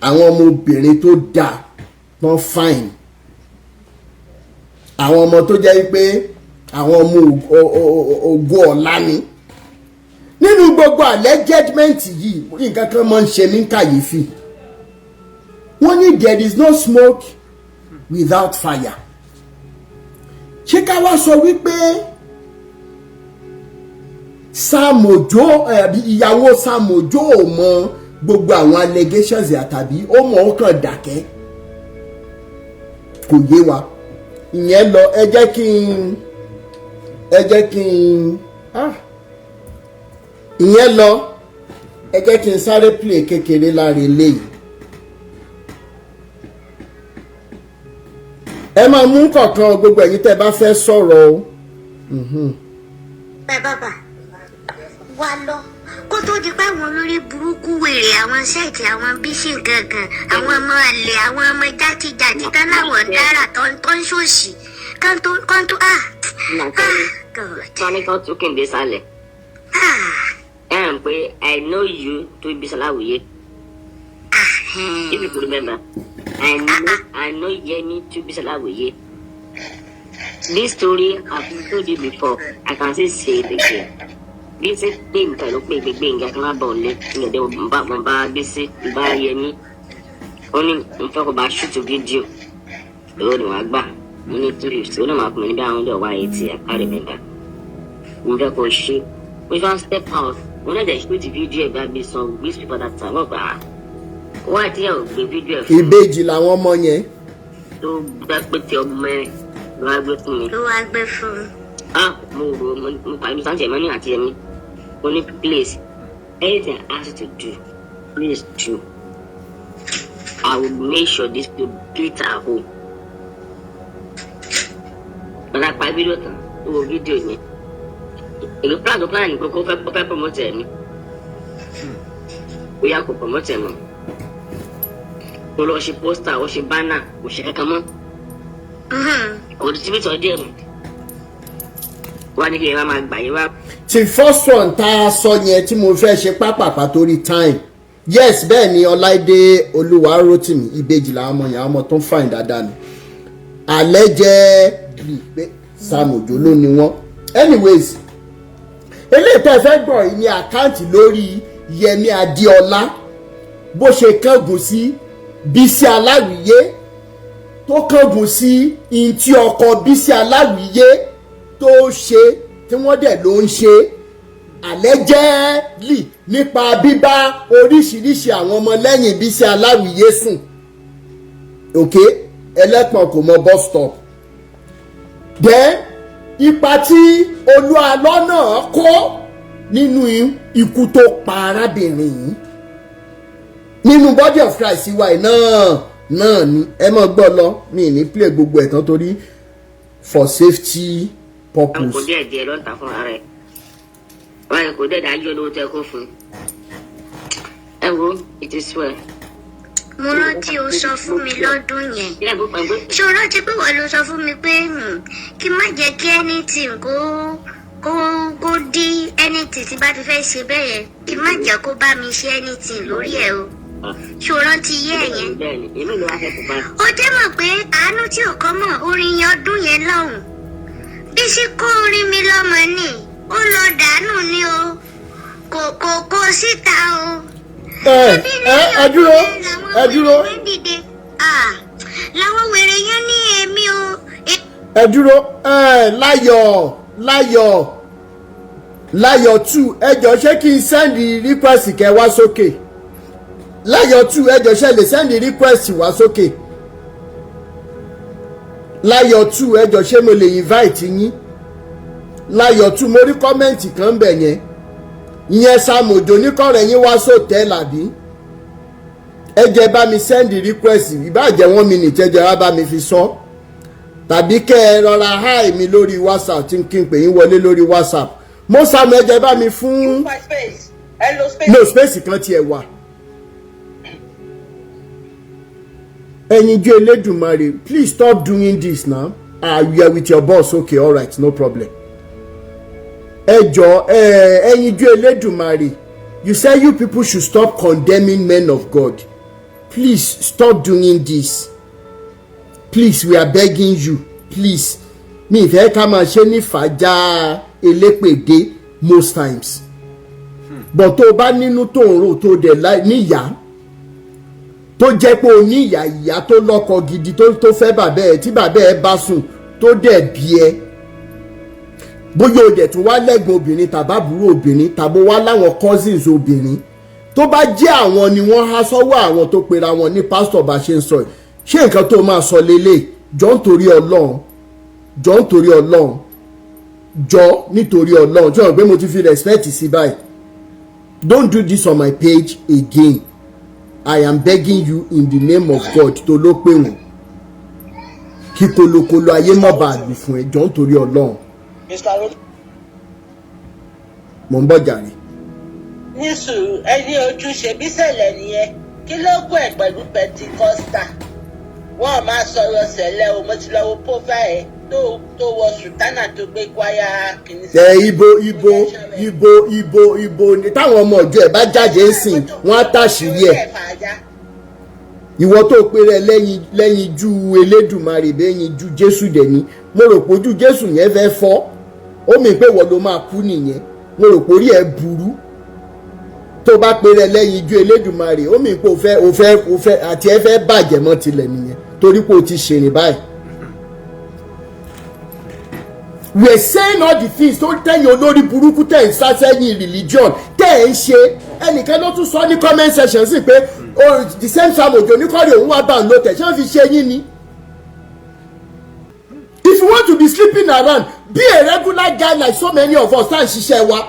àwọn ọmọbìnrin tó dáa tán fine, àwọn ọmọ tó jẹ́ wípé àwọn ọmọ ògo ọ̀la ni. Nínú gbogbo allegedment yìí, nǹkan kan máa ń ṣe mí kàyéfì. Wọ́n ní there is no smoke without fire. Ṣé ká wá sọ wípé Sam Ojo, ìyàwó Sam Ojo, ò mọ gbogbo àwọn allegations, àtàbí ó mọ̀, ó kàn dákẹ́? Kò yé wa. Ìyẹn lọ. Ẹ jẹ́ kí n ìyẹn lọ. Ẹ jẹ́ kí n sáré play kékeré lára eléyìí. Ẹ máa mú kọ̀ọ̀kan, gbogbo ẹ̀yin tẹ́ bá fẹ́ sọ̀rọ̀ o. Bẹ́ẹ̀ bàbá wa lọ, kó tó di pé àwọn olórí burúkú wèrè, àwọn set, àwọn bíṣì gangan, àwọn ọmọ àlè, àwọn ọmọ játijàti tán láwọn dára tó ń ṣòṣì kán tó kán tó ah ah God. Tọ́ni kan tún kí n dé sálẹ̀. Ah. Ẹ hàn pé I know you to be Salawiye. Ah. If you could remember, I know Yemi to be Salawiye. This story I've told you before. I can still say it again. Bísí pé nǹkan ló pé gbégbé nǹkan kan máa bọ̀ lé ní ọ̀dẹ́ mo bá Bísí bá Yemi. Ó ní mo fẹ́ kó bá shoot video. Èrò ni wàá gbà. Mo ní 350. Ó náà máa fún mi ní bí àwọn ọjọ́ 180. I can't remember. Mo fẹ́ kó ṣe. Mo fẹ́ step out. Mo náà dẹ̀ shoot video ẹ̀ bá mi some weeks before that time. Wọ́n gbà á. Wọ́n àti ẹ̀ ò gbé video ẹ̀ fún mi Ìbejì làwọn ọmọ yẹn. Tó dá pé tí ọmọ ẹ ló wá gbé fún mi. Ló wá gbé fún un. Ah, mo rò mo pàdé sáńtì ẹ̀mọ́ ní àti ẹ̀mí. Mo ní, "Please, anything I ask you to do, please do. I will make sure this people get at home." Bàtà pa fídíò tán, ó wo fídíò yẹn. Èmi plan tó plan ní pé kó fẹ́ promote ẹ̀ mi. Ó yà kó promote ẹ̀ mọ́. Ó lọ ṣe poster, ó ṣe banner, kò ṣe kankan mọ́, kò distribute ọdẹ mọ́. Wá ní kí ẹ wá máa gbà yín wá. Ti first one tá a sọ yẹn tí mo fẹ́ ṣe pápápá torí time. Yes, bẹ́ẹ̀ ni, Ọláìdé Olúwarótìmí, ìbejì làwọn ọmọ yẹn, àwọn ọmọ tó ń fine dáadáa ni. Alẹ́ jẹ́ bíi pé Sam Ojo ló ní wọ́n. Anyways, eléyìí tẹ́ ẹ fẹ́ gbọ́ yìí ní account lórí Yẹmí Adéọlá, bó ṣe kángun sí Bísí Aláwìyé, tó kángun sí ntí ọkọ Bísí Aláwìyé tó ṣe, tí wọ́n dẹ̀ ló ń ṣe allegedly nípa bíbá oríṣiríṣi àwọn ọmọlẹ́yìn Bísí Aláwìyé sùn. Òkè ẹlẹ́pọ̀n kò mọ bus stop. Then ipa tí Olúalọ́ náà kó nínú ikú tó pa arábìnrin yìí nínú body of Christ wa yìí náà ni. Ẹ mọ̀ gbọ́ lọ, mi ní play gbogbo ẹ̀ tán torí for safety purpose. Kò díẹ̀ díẹ̀ ló ń ta fún ara ẹ̀, wọ́n kò díẹ̀ dájú olówó tẹ kó fún ẹ. Wo, it is well. Mo rántí o sọ fún mi lọ́dún yẹn. Ṣé o rántí pé wọ́n ló sọ fún mi pé kí má jẹ́ kí anything kó dí anything tí bá ti fẹ́ ṣe bẹ́ẹ̀ yẹn, kí má jẹ́ kó bá mi ṣe anything lórí ẹ̀ o? Ṣé o rántí yé ẹ̀ yẹn? Bẹ́ẹ̀ni, èmi ló wá fẹ́ kó bá. Ó jẹ́ mọ̀ pé àánú tí ò kọ́ mọ̀ orin yẹn ọdún yẹn lọ́hùn, Bísí kó orin mi lọ́mọ ni, ó lọ dànù ni o, kò kó síta o. Ẹ ẹ ẹ dúró. Làwọn Ẹ dúró. Wèrè yẹn dìde. Ah, làwọn wèrè yẹn ní èmi o. Ẹ dúró. Ẹ Láyọ̀, Láyọ̀, Láyọ̀ two, ẹ jọ, ṣé kí n send request kẹ wá sókè? Láyọ̀ two, ẹ jọ, ṣe lè send request wá sókè? Láyọ̀ two, ẹ jọ, ṣé mo lè invite yín? Láyọ̀ two, mo rí comment kan bẹ̀ yẹn. Ìyẹn Sam Òjò níkọ̀rẹ́ yín wá sọ́tẹ́ẹ̀lì, àbí? Ẹ jẹ́ bá mi send request, ìbáàjẹ́ 1 minute, ẹ jẹ́ wá bá mi fi sọ, tàbí kẹ́ ẹ rọra hi mi lórí WhatsApp, tí kí n pè yín wọlé lórí WhatsApp. Mo Sam, ẹ jẹ́ bá mi fún My space. Hello, space. No space kan tiẹ̀ wà. Ẹyinjú Elédùmarè, please stop doing this now. Ah, you are with your boss. Okay, all right, no problem. Ẹ jọ, ẹyinjú Elédùmarè, you say you people should stop condemning men of God. Please stop doing this. Please, we are begging you, please. Mi ìfẹ́ ká máa ṣe ní fàájà elépèdé most times, but tó o bá nínú tó ń rò, tó dẹ̀ níyà, tó jẹ́ pé o ní ìyá, ìyá tó lọ́kọ gidi, tó fẹ́ bàbá ẹ̀, tí bàbá ẹ̀ bá sùn, tó dẹ̀ bí ẹ, bóyá o dẹ̀ tún wá lẹ́gbọ̀n obìnrin tàbábúrò obìnrin, tàbó wá láwọn cousins obìnrin, tó bá jẹ́ àwọn ni wọ́n há sọ́wọ́ àwọn tó pera wọn ní pásítọ̀ bá ṣe ń sọ yìí, ṣé nǹkan tó máa sọ lélẹ̀? Jọ, nítorí Ọlọ́run, jọ, nítorí Ọlọ́run, jọ, nítorí Ọlọ́run. Jọ pé mo ti fi respect sí báyìí. Don't do this on my page again. I am begging you in the name of God tó ló pè wọ́n, kí kolokolo ayé má bàa lù fún ẹ. Jọ, nítorí Ọlọ́run. Mr. Ro Mò ń bọ̀ jàre. Ní sùúrù, ẹni ojúṣe bí sẹ̀lẹ̀ nìyẹn. Kí ló kún ẹ̀ pẹ̀lú Pentecostal? Wọ́n máa sọ̀rọ̀ sẹ̀lẹ̀ o. Mo ti lọ wo profile ẹ̀ tó wọ sùtánà, tó gbé kwaya kìíní. Ẹ ibo, ibo, ibo, ibo, ibo ni táwọn ọmọ ọjọ́ ẹ bá jáde ń sìn, wọ́n á tàṣírí ẹ̀. Ìwọ tó péré lẹ́yìn lẹ́yìn ju Elédùmarè bẹ́yìn ju Jésù dẹ̀ ni. Mo rò pé ojú Jésù yẹn fẹ́ fọ́ ó mì pé wọ́n ló máa kú nìyẹn. Mo rò pé orí ẹ̀ burú. Tó bá péré lẹ́yìn ju Elédùmarè, ó mì pé o fẹ́ àti ẹ fẹ́ bàjẹ́ mọ́ tilẹ̀ nìyẹn, torí pé o ti ṣèrìn báyìí. We are saying all the things tó tẹ̀yìn olórí burúkú tẹ̀ ń sá sẹ́yìn religion tẹ̀ ń ṣe. Ẹnìkan ló tún sọ ní comment section sí pé, oh, the same Sam Ojo oníkọ́rẹ́ òun wá bá ń lo tẹ̀, ṣé wọ́n fi ṣe yín ni? If you want to be sleeping around, be a regular guy like so many of us tá à ń ṣiṣẹ́ wa.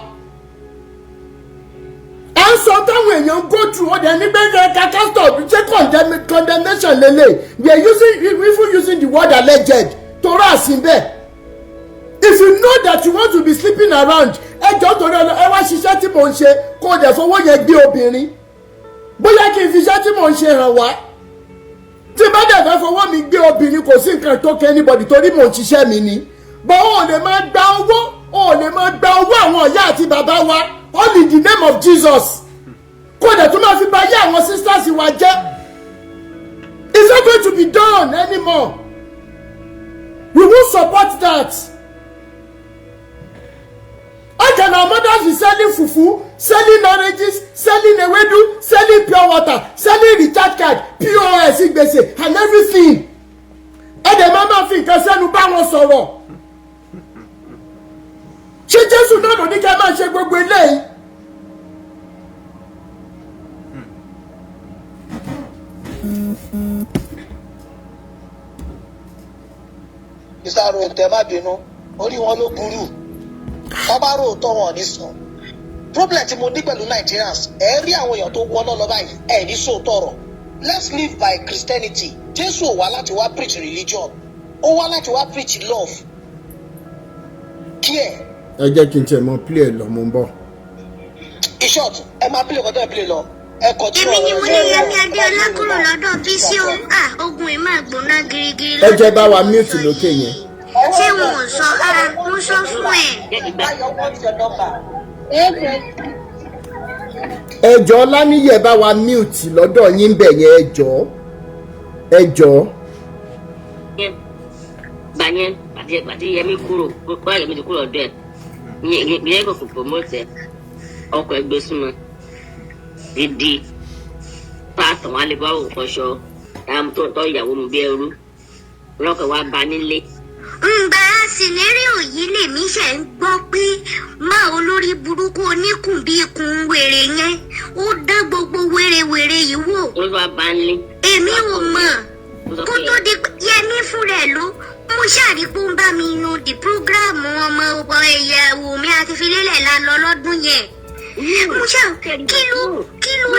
À ń sọ táwọn èèyàn go through, ó dẹ̀ ní bẹ́ẹ̀ kàkà stop. Ṣé condemnation lélẹ̀? We are using, even using the word "alleged", torọ́ àsìn bẹ́ẹ̀. If you know that you want to be sleeping around, ẹ jọ, torí ọlọ, ẹ wá ṣiṣẹ́ tí mò ń ṣe, kó o dẹ̀ fowó yẹn gbé obìnrin. Bóyá kí n fi iṣẹ́ tí mò ń ṣe hàn wá, tí bá dẹ̀ fẹ́ fowó mi gbé obìnrin, kò sí nǹkan tó kẹ́ anybody, torí mò ń ṣiṣẹ́ mi ni. But o ò lè máa gba owó, o ò lè máa gba owó àwọn ìyá àti bàbá wa all in the name of Jesus, kó o dẹ̀ tún máa fi bà yé àwọn sisters wa jẹ́. It's not going to be done anymore. We won't support that. How can our mothers be selling fufu, selling oranges, selling ewedu, selling pure water, selling recharge card, POS gbèsè and everything? Ẹ dẹ̀ máa máa fi nǹkan sẹ́nu bá wọn sọ̀rọ̀. Ṣé Jésù náà ló ní ká máa ṣe gbogbo eléyìí? Mr. Ronke, má bínú, orí wọn ló burú. Wọn bá rò tọ́, wọn ò ní sọ. Problem tí mo ní pẹ̀lú Nigerians, ẹ rí àwọn èèyàn tó wọná lọ báyìí, ẹ ní sòótọ́ ọ̀rọ̀. Let's live by Christianity. Jésù ò wá láti wá preach religion, ó wá láti wá preach love, care. Ẹ jẹ́ kí n tiẹ̀ mọ play ẹ̀ lọ, mo ń bọ̀. In short, ẹ máa play ọkọ tó ẹ play lọ, ẹ continue. Èmi ni ọ̀rọ̀ mo ẹ. ní Yẹmí Adéọlá kúrò lọ́dọ̀ Bísí o. Ah, ogun ẹ̀ máa gbóná girigiri. Ẹ jẹ́ bá wa lọ́dún mute tó sọ lókè yìí. yẹn. Ṣé wọn ò sọ? Ah, mo sọ fún ẹ. Báyọ̀, what's your number? Ẹ jọ̀ọ́, Láníyẹ̀, bá wa mute lọ́dọ̀ yín bẹ̀ yẹn. Ẹ jọ̀ọ́, ẹ jọ̀ọ́. Gbà yẹn, gbàtí Yẹmi kúrò, kó Yẹmi ti kúrò ọ̀dọ̀ ẹ̀, ìyẹn kò promote ẹ̀, ọkọ̀ ẹgbẹ́ súnmọ́ dídí. Látọ̀ wọn á lè bá òun fọṣọ tó tọ́ ìyàwó mi bí ẹrú lọ́kọ̀ wa bá nílé. Ǹgbà scenario yìí lèmi ṣe ń gbọ́ pé má olórí burúkú oníkùn bíi ikùn wèrè yẹn ó dán gbogbo wèrèwèrè yìí wò. Ó wá bá nílé. Èmi ò mọ̀ kó tó di pé Yẹmí fúnra ẹ̀ ló mo ṣàrí pé ó ń bá mi yan the program ọmọ ìyàwó mi àti filélẹ̀ la lọ lọ́dún yẹn. Mo ṣe kí ló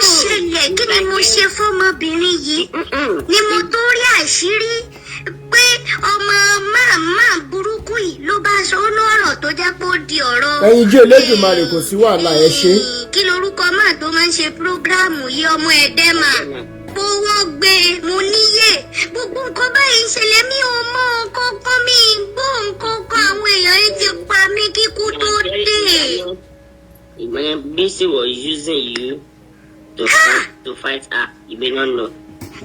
ṣẹlẹ̀, kí ni mo ṣe fọmọbìnrin yìí ni mo tó rí àṣírí pé ọmọ màmá burúkú yìí ló bá sọ ó lọ́rọ̀ tó jẹ́ pé ó di ọ̀rọ̀. Ẹyin jí Elédùmarè, kò sí wàhálà, ẹ ṣe. Kí lorúkọ máa tó máa ń ṣe prógráàmù yìí, ọmọ ẹ̀dẹ́ mà bówó gbé mo níyè gbogbo nǹkan báyìí ń ṣẹlẹ̀, mi ò mọ nǹkan kan, mi ì gbọ́ nǹkan kan, àwọn èèyàn yìí ti pa mí kíkú tó dé. Ìgbà yẹn Bisi was using you to fight her, you may not know.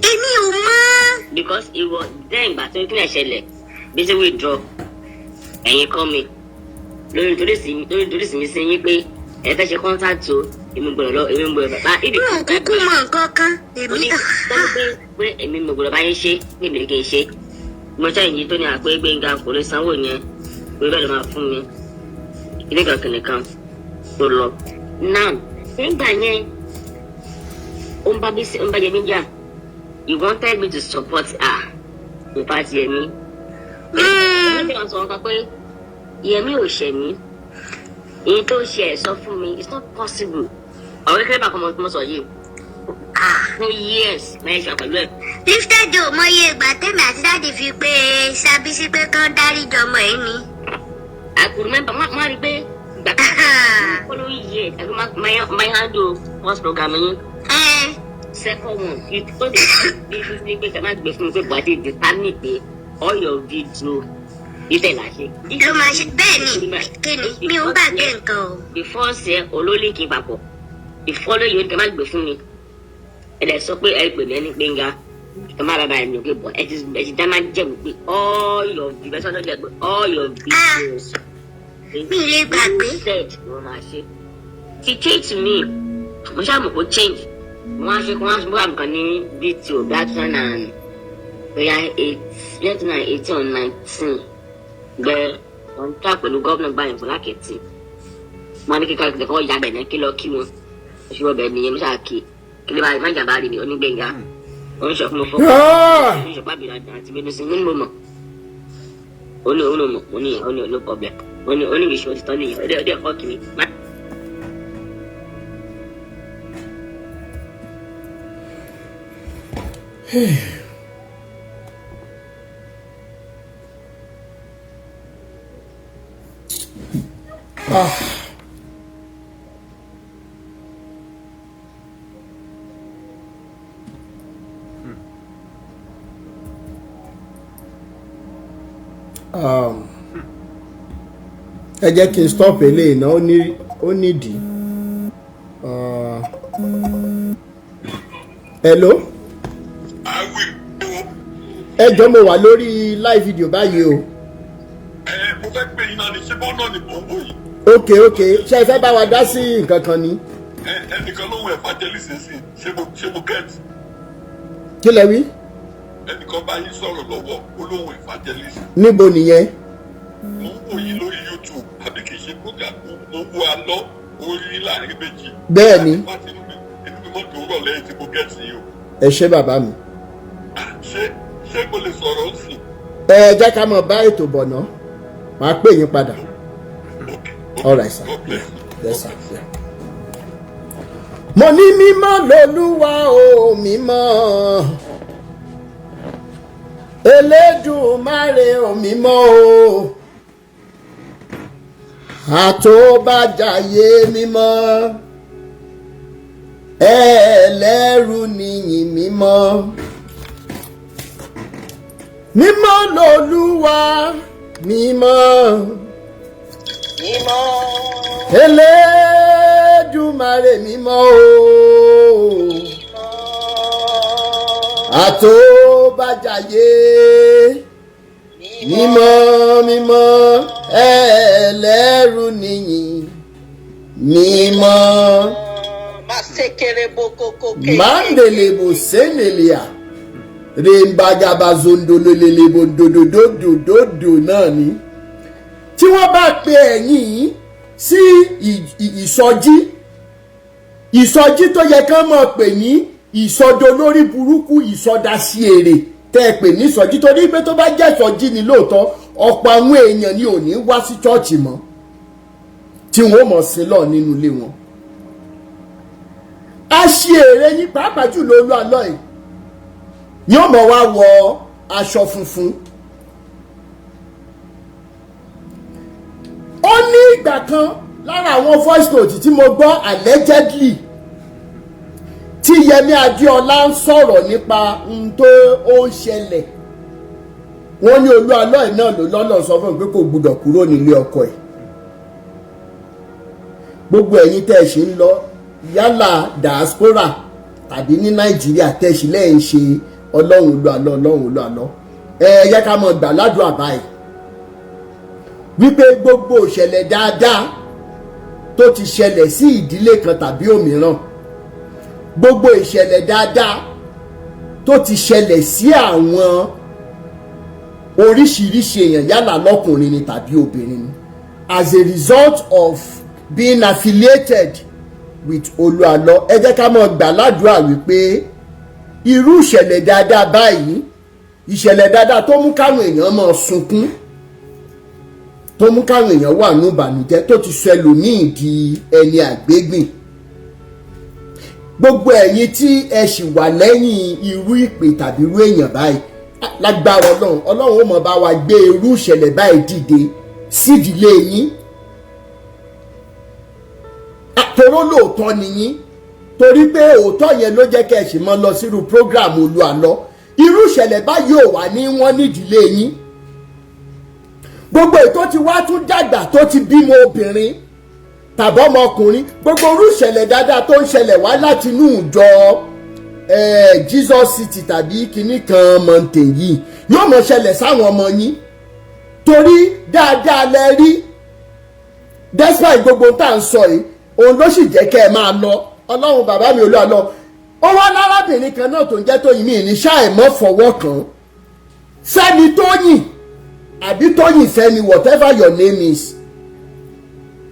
Èmi ò mọ̀. Because it was then ìgbà tó kí ni ṣẹlẹ̀, Bisi withdraw, ẹ̀yin kọ́ mi lórí torí sí mi sí yín pé ẹ fẹ́ ṣe contact o, èmi gbọ́dọ̀ lọ, èmi gbọ́dọ̀ bá ibi. N ò kúkú mọ nǹkan kan mo èmi. Ní tọ́lú pé èmi mo gbọ́dọ̀ bá yín ṣe ní ìbílẹ̀ kí n ṣe mo ṣe èyí tó ní àpé Gbénga kò lè sanwó yẹn pé bẹ́ẹ̀ ló máa fún mi ilé kan kìnìkan tó lọ. Now, nígbà yẹn ó ń bá bí ó ń bá Yẹmí jà. You wanted me to support her, in fact Yẹmí. Yẹmí kan sọ wọn kan pé Yẹmí ò ṣẹ̀ mí, èyí tó ṣe ẹ̀ sọ fún mi, it's not possible. Ọ̀rẹ́ kékeré bá kọ́ mo sọ yìí fún years mẹ́rin ṣe pẹ̀lú ẹ̀. Lifted ò mọye ìgbà tẹ́mi àti daddy fi pé Sábísí pé kán dáríjọ ọmọ ẹ̀ ni. I could remember má rí pé ìgbà tó following years I my handle first program yín, second one, you told me bí pé kẹ́ má gbé fún mi pé buhari determine pé all your video ìtẹ̀ là ṣe. Ló máa ṣe bẹ́ẹ̀ ni, kí ni mi ò gbàgbé nǹkan o. The first year olólìkì papọ̀, the following year kẹ́ má gbé fún mi, ẹ dẹ̀ sọ pé ẹ pè mí ẹni Gbénga ẹ má bàbá ẹni òkè bọ̀ ẹ ti dá máa jẹ́ pé all your videos ẹ sọ lọ́jọ́ pé all your videos. Mi ì lè gbàgbé. Said ló máa ṣe. She change to me, mo ṣáà mọ̀ kó change. Mo wá ṣe kó wá ṣe program kan ní BTO bí i 2008, 2018 or 19 gbẹ wọn tó pẹ̀lú gómìnà gbàyàn fún lákẹ́tì. Mo ní kíkọ́ ìkọ́ ìyá bẹ̀ náà kí lọ kí wọn oṣù ọbẹ̀ nìyẹn. Mo ṣáà kí kí ló bá má jàmbá rí mi onígbẹ̀ngà oníṣọ́ fún mi fọ́ oníṣọ́ pàbí àti bínú sí mi ní mo mọ̀ ó ní ó ní mọ̀ ó ní ó ní no problem, ó ní ìṣòro ti tán nìyẹn, ó dẹ̀ kọ́ kí mi. Ah. Ẹ jẹ́ kí n stop eléyìí náà, ó nídìí. Hello, ẹ jọ̀ọ́, mo wà lórí live video báyìí o. Ẹ mo fẹ́ pè yín náà ní ṣé bọ́ọ̀ náà ni mò ń wò yìí. Ok, ṣé ẹ fẹ́ bá wa dá sí nǹkan kan ni? Ẹ ẹnìkan lóhùn evangelist sí, ṣé mo get? Kí lẹ wí? Ẹnìkan bá yín sọ̀rọ̀ lọ́wọ́, ó lóhùn evangelist. Níbo nìyẹn? Mo ń wò yín lórí YouTube, àbí kì í ṣe program, mo ń wo alọ́ orí láàrin méjì. Bẹ́ẹ̀ ni. Láti inú mi mọ́ dùn rọ̀ lẹ́yìn tí mo get yín o. Ẹ ṣé, bàbá mi. Ah, ṣé mo lè sọ̀rọ̀ ó sì? Ẹ jẹ́ ká mọ̀ bá ètò bọ̀ ná, màá pè yín padà. Ok. All right, sir. God bless you. Yes, sir. Yeah. Mo ní mímọ́ lolúwa o, mímọ́ Elédùmarè o, mímọ́ o, àtòbàjáyé mímọ́, ẹlẹ́rù nìyí, mímọ́ mímọ́ lolúwa, mímọ́ Mímọ́. Elédùmarè, mímọ́ o, àtòbàjáyé mímọ́ mímọ́, ẹlẹ́rù nìyí, mímọ́. Màsí. Ṣekerebo koko. Mandelebo senelia rembagaba zondololelebo dododododo náà ni. Tí wọ́n bá pe ẹ̀yin yìí sí ìsọjí, ìsọjí tó yẹ kán máa pè ní ìsọdọ lórí burúkú, ìsọdasí èrè tẹ́ ẹ pè ní ìsọjí, torí pé tó bá jẹ́ ìsọjí ni lóòótọ́, ọ̀pọ̀ àwọn èèyàn ni ò ní wá sí chọ́ọ̀chì mọ́, tí wọ́n mọ̀ sí lọ nínú ilé wọn. A ṣe èrè yín, pàápàá jùlọ Olú Àlọ́ yìí yóò mọ̀ wá wọ aṣọ funfun. Ó ní ìgbà kan lára àwọn voice note tí mo gbọ́ allegedly tí Yẹmí Adéọlá ń sọ̀rọ̀ nípa ohun tó ó ń ṣẹlẹ̀, wọ́n ní Olú Àlọ́ yìí náà ló lọ́nà sọ fún mi pé kò gbúdọ̀ kúrò nílé ọkọ ẹ̀. Gbogbo ẹ̀yin tẹ́ ẹ ṣe ń lọ yálà diaspora tàbí ní Nàìjíríà tẹ́ ẹ ṣe lẹ́yìn ṣe Ọlọ́run Olú Àlọ́, Ọlọ́run Olú Àlọ́, ẹ yẹ ká mọ̀ gbà ládùúgbò báyìí wípé gbogbo ìṣẹ̀lẹ̀ dáadáa tó ti ṣẹlẹ̀ sí ìdílé kan tàbí òmíràn, gbogbo ìṣẹ̀lẹ̀ dáadáa tó ti ṣẹlẹ̀ sí àwọn oríṣiríṣi èèyàn, yálà lọ́kùnrin ni tàbí obìnrin ni, as a result of being affiliated with Olú Àlọ́, ẹ jẹ́ ká mọ̀ gbà ládùúrà wípé irú ìṣẹ̀lẹ̀ dáadáa báyìí, ìṣẹ̀lẹ̀ dáadáa tó mú káwọn èèyàn máa sunkún, tó mú káwọn èèyàn wà ní ìbànújẹ́, tó ti sọ ẹlòmíì di ẹni àgbégbìn, gbogbo ẹ̀yin tí ẹ sì wà lẹ́yìn irú ìpè tàbí irú èèyàn báyìí, lágbára Ọlọ́run, Ọlọ́run ó mọ̀ bá wa gbé irú ìṣẹ̀lẹ̀ báyìí dìde sídìílé yín. Toró lóòótọ́ ni yín, torí pé òótọ́ yẹn ló jẹ́ kẹ́ ẹ sì mọ́ lọ sírú program Olú Àlọ́. Irú ìṣẹ̀lẹ̀ báyìí ò wà ní wọ́n nídìílé yín. Gbogbo ètò tí wàá tún dàgbà tó ti bímọ obìnrin tàbí ọmọkùnrin, gbogbo irú ìṣẹ̀lẹ̀ dáadáa tó ń ṣẹlẹ̀ wá láti inú ìjọ Jesus City tàbí kinní kan mountain yìí yóò mọ̀ ṣẹlẹ̀ sáwọn ọmọ yín, torí dáadáa lẹ rí. Despite gbogbo tá à ń sọ yìí, òun ló sì jẹ́ kẹ́ ẹ máa lọ. Ọlọ́run bàbá mi Olú Àlọ́, ó wá lárábìnrin kan náà tó ń jẹ́ Tóyìn, mi ní ṣáà mọ́ fọwọ́ kàn Fẹ́mi Tóyìn àbí Tóyìn Fẹ́mi, whatever your name is,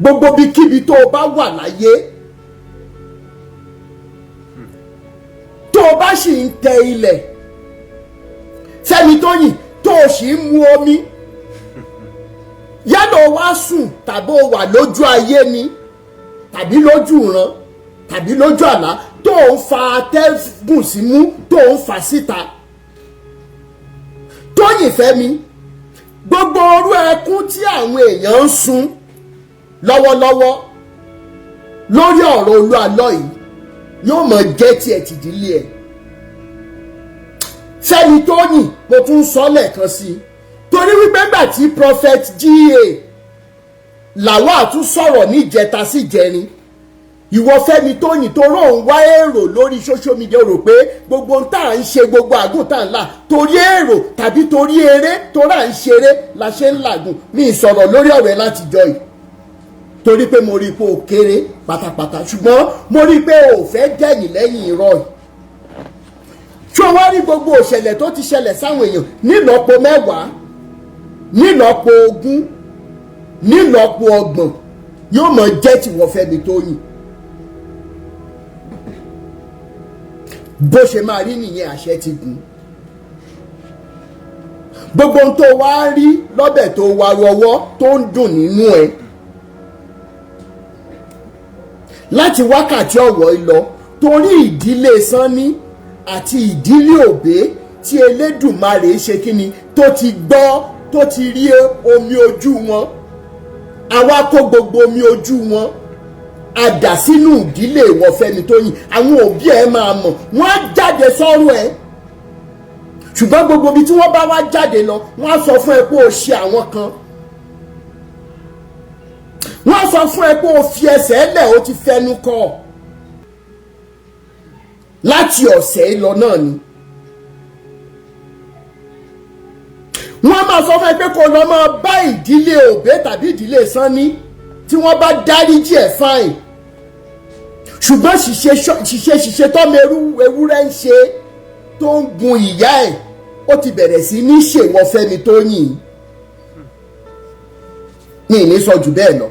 gbogbo bíkíbi tó o bá wà láyé, tó o bá sì ń tẹ ilẹ̀, Fẹ́mi Tóyìn, tó o sì ń mu omi, yálà o wá sùn tàbí o wà lójú ayé ni tàbí lójú ìran tàbí lójú àlá, tó o ń fa atẹ́gùn símú, tó o ń fa síta, Tóyìn Fẹ́mi, gbogbo orú ẹkún tí àwọn èèyàn ń sun lọ́wọ́lọ́wọ́ lórí ọ̀rọ̀ Olú Àlọ́ yìí yóò mọ̀ jẹ́ tiẹ̀ tìdílé ẹ̀. Fẹ́mi Tóyìn, mo tún sọ lẹ́ẹ̀kan sí i, torí wípé gbà tí Prophet G.A. Lawal tún sọ̀rọ̀ níjẹta sí jẹrin, ìwọ Fẹ́mi Tóyìn tó rò ń wá èrò lórí social media, rò pé gbogbo ń tà ń ṣe, gbogbo àgùn tà ń là torí èrò tàbí torí eré, torí à ń ṣeré la ṣe ń làgùn. Mi sọ̀rọ̀ lórí ọ̀rọ̀ ẹ látijọ́ yìí torí pé mo rí i pé o kéré pátápátá, ṣùgbọ́n mo rí i pé o fẹ́ dẹ̀yìn lẹ́yìn irọ́ yìí. Ṣé o wá rí gbogbo òṣẹ̀lẹ̀ tó ti ṣẹlẹ̀ sáwọn èèyàn nílọ́po 10, nílọ́po 20, nílọ́po 30 yóò mọ̀ jẹ́ tìwọ Fẹ́mi Tóyìn. Bó ṣe máa rí nìyẹn, àṣẹ ti gùn. Gbogbo ohun tó wá rí lọ́bẹ̀ tó wá rọwọ́ tó ń dùn nínú ẹ̀ láti wákàtí ọ̀wọ́ lọ, torí ìdílé Sanni àti ìdílé Òbé tí Elédùmarè ṣe kíni tó ti gbọ́, tó ti rí omi ojú wọn, àwa kó gbogbo omi ojú wọn a dà sínú ìdílé ìwọ Fẹ́mi Tóyìn. Àwọn òbí ẹ máa mọ̀, wọ́n á jáde sọ́rọ̀ ẹ, ṣùgbọ́n gbogbo ibi tí wọ́n bá wá jáde lọ, wọ́n á sọ fún ẹ pé o ṣe àwọn kan, wọ́n á sọ fún ẹ pé o fi ẹsẹ̀ lẹ̀, o ti fẹnu kọ láti ọ̀sẹ̀ lọ náà ni. Wọ́n máa sọ fún ẹ pé kó lọ máa bá ìdílé Òbé tàbí ìdílé Sanni, tí wọ́n bá dáríjì ẹ̀ fáìn. Ṣùgbọ́n ṣiṣẹ́ ṣiṣẹ́ ṣiṣẹ́ tọ́mọ ewúrẹ́ ń ṣe tó ń gun ìyá ẹ̀, ó ti bẹ̀rẹ̀ sí ní ṣèwọ Fẹ́mi Tóyìn. Mi ì ní sọ jù bẹ́ẹ̀ lọ,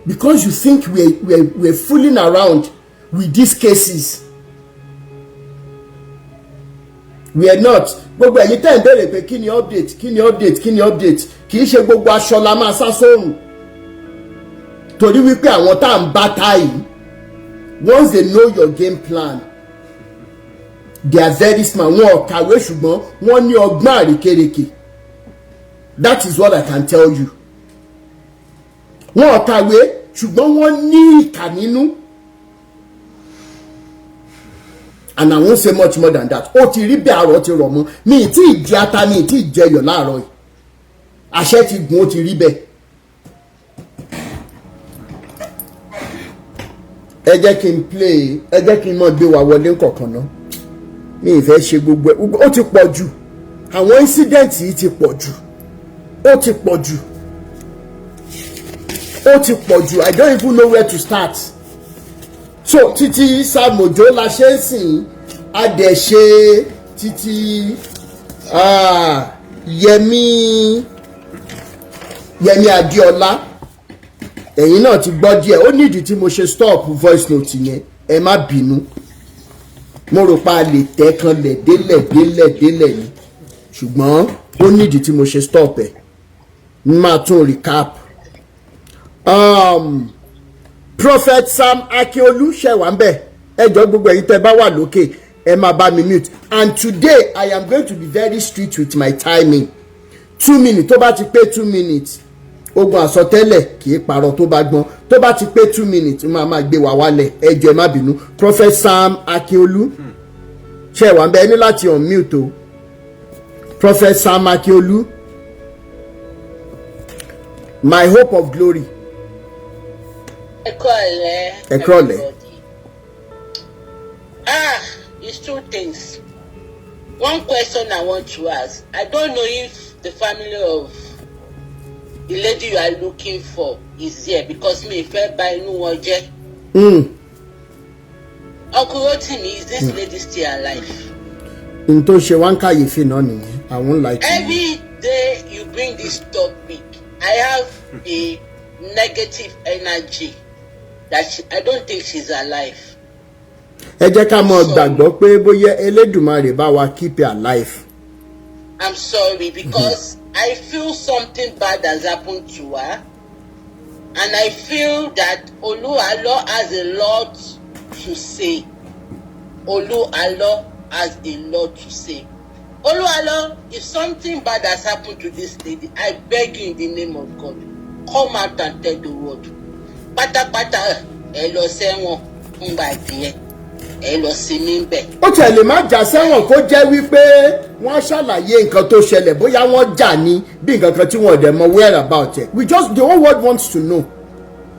because you think we're fooling around with these cases. We are not. Gbogbo ẹ̀yin tẹ́ ń béèrè pé kí ni update, kí ni update, kí ni update, kì í ṣe gbogbo aṣọ la máa sá sóòrùn, torí wípé àwọn tá à ń bá tá yìí, once they know your game plan, they are very smart. Wọn ò kàwé, ṣùgbọ́n wọ́n ní ọgbọ́n àrékérekè. That is what I can tell you. Wọn ò kàwé, ṣùgbọ́n wọ́n ní ìkà nínú, and I won't say much more than that. Ó ti rí bí àárọ̀ ti rọ̀ mọ́ mi ì tí ì jẹ ata, mi ì tí ì jẹyọ̀ láàárọ̀ yìí. Àṣẹ ti gùn, ó ti rí bẹ́ẹ̀. Ẹ jẹ́ kí n play, ẹ jẹ́ kí n mọ̀ gbé wa wọlé kọ̀ọ̀kan náà. Mi ì fẹ́ ṣe gbogbo ẹ̀, ó ti pọ̀ jù. Àwọn incident yìí ti pọ̀ jù, ó ti pọ̀ jù, ó ti pọ̀ jù. I don't even know where to start. So títí Sàmójó la ṣe ń sìn, a dẹ̀ ṣe títí Yẹmí, Yẹmí Adéọlá. Ẹ̀yin náà ti gbọ́ díẹ̀. Ó nídìí tí mo ṣe stop voice note yẹn, ẹ má bínú. Mo rò pa lè tẹ́ kan lẹ̀ délẹ̀ délẹ̀ délẹ̀ ni, ṣùgbọ́n ó nídìí tí mo ṣe stop ẹ̀. Máa tún recap. Prophet Sam Akiolu, ṣẹ̀wá ń bẹ̀? Ẹ jọ̀ọ́, gbogbo ẹ̀yin tẹ́ bá wà lókè, ẹ máa bá mi mute. And today I am going to be very strict with my timing. 2 minutes. Tó bá ti pé 2 minutes, ogun àsọtẹ́lẹ̀ kì í parọ́ tó bá gbọ́n. Tó bá ti pé 2 minutes, máa máa gbé wa wálẹ̀. Ẹ jọ̀ọ́, ẹ má bínú. Prophet Sam Akiolu, ṣẹ̀wá ń bẹ̀? Ẹ ní láti unmute o. Prophet Sam Akiolu, my hope of glory. Ẹ kúrọ̀lẹ́. Ẹ kúrọ̀lẹ́. Everybody. Ah, it's two things. One question I want to ask. I don't know if the family of the lady you are looking for is here, because mi fẹ́ bà inú wọn jẹ́. Uncle Rotimi, is this lady still alive? N tó ṣe wá ń kàyéfì náà nìyẹn. I won't lie to you. Every day you bring this topic, I have a negative energy that I don't think she's alive. Ẹ jẹ́ ká mọ̀ gbàgbọ́ pé bóyá Elédùmarè bá wa keep it alive. I'm sorry, because I feel something bad has happened to her, and I feel that Oluwalo has a lot to say. Oluwalo has a lot to say. Oluwalo, if something bad has happened to this lady, I beg you in the name of God, come out and tell the world. Pátápátá, ẹ lọ sẹ́wọ̀n fúngbà díẹ̀, ẹ lọ sinmi ń bẹ̀. Ó tiẹ̀ lè má jà sẹ́wọ̀n, kó jẹ́ wípé wọ́n ṣàlàyé nǹkan tó ṣẹlẹ̀, bóyá wọ́n jà ní bí nǹkan kan tí wọ́n dẹ̀ mọ where about ẹ̀. We just, the whole world wants to know.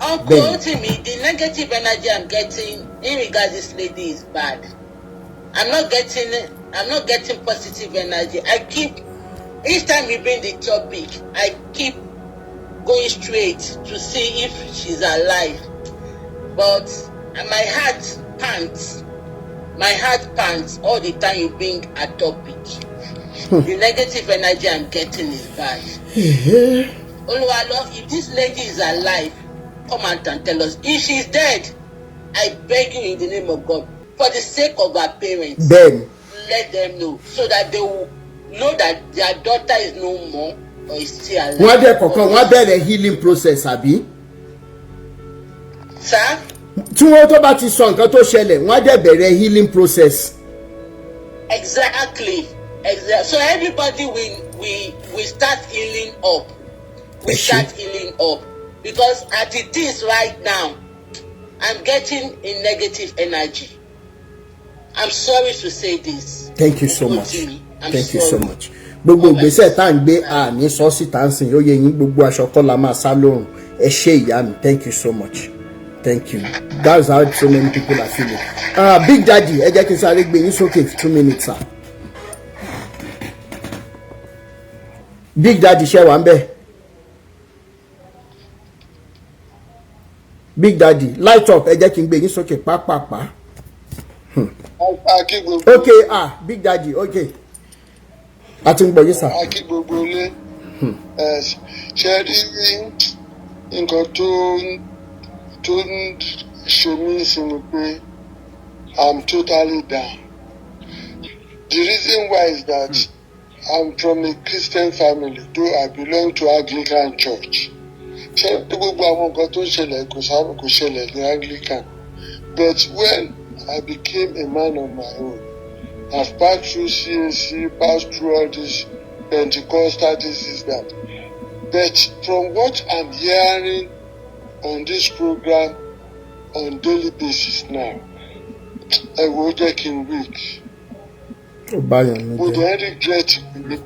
Uncle Bẹ́ẹ̀ni. Rotimi, the negative energy I'm getting in regards this lady is bad. I'm not getting positive energy. I keep each time you bring the topic, I keep going straight to see if she's alive. But my heart pants. My heart pants all the time you bring a topic. The negative energy I'm getting is bad. Oluwalo, if this lady is alive, come out and tell us. If she's dead, I beg you in the name of God, for the sake of her parents, Bẹ́ẹ̀ni. let them know so that they will know that their daughter is no more or is still alive. Wọ́n á dẹ̀ kọ̀ọ̀kan, wọ́n á bẹ̀rẹ̀ healing process, àbí? Sir? Tí wọ́n tó bá ti sọ nǹkan tó ṣẹlẹ̀, wọ́n á dẹ̀ bẹ̀rẹ̀ healing process. Exactly. Exactly. So everybody will start healing up. We Ẹ ṣé. start healing up. Because as it is right now, I'm getting a negative energy. I'm sorry to say this. Thank you so much. Rotimi, I'm Thank you so sorry. much. Gbogbo ìgbésẹ̀ tá à ń gbé, àní sọ síta ń sìn. Ó yẹ yín, gbogbo aṣọ kọ́ la máa sá lóhùn. Ẹ ṣé, ìyá mi. Thank you so much. Thank you. That's how so many people are feeling. Big Daddy, ẹ jẹ́ kí n sáré gbé yín sókè. 2 minutes, sir. Big Daddy, ṣe wà ń bẹ̀? Big Daddy, light up, ẹ jẹ́ kí n gbé yín sókè pápápá. Akí gbogbo. Ok, ah, Big Daddy, ok, a ti ń gbọ́ yín, sir. Akí gbogbo ilé. Ẹ ṣe rí nǹkan tó ń ṣe mí sí ni pé I'm totally down. The reason why is that I'm from a Christian family, though I belong to Anglican Church. Ṣé gbogbo àwọn nǹkan tó ń ṣẹlẹ̀ kò sábà kò ṣẹlẹ̀ ní Anglican? But when I became a man on my own, I've passed through CAC, passed through all this Pentecostal, this is that. But from what I'm hearing on this program on daily basis now, ẹ wo, jẹ́ kí n weak. Ó báyọ̀ ló Mo jẹ́. Dẹ̀ ń regret pé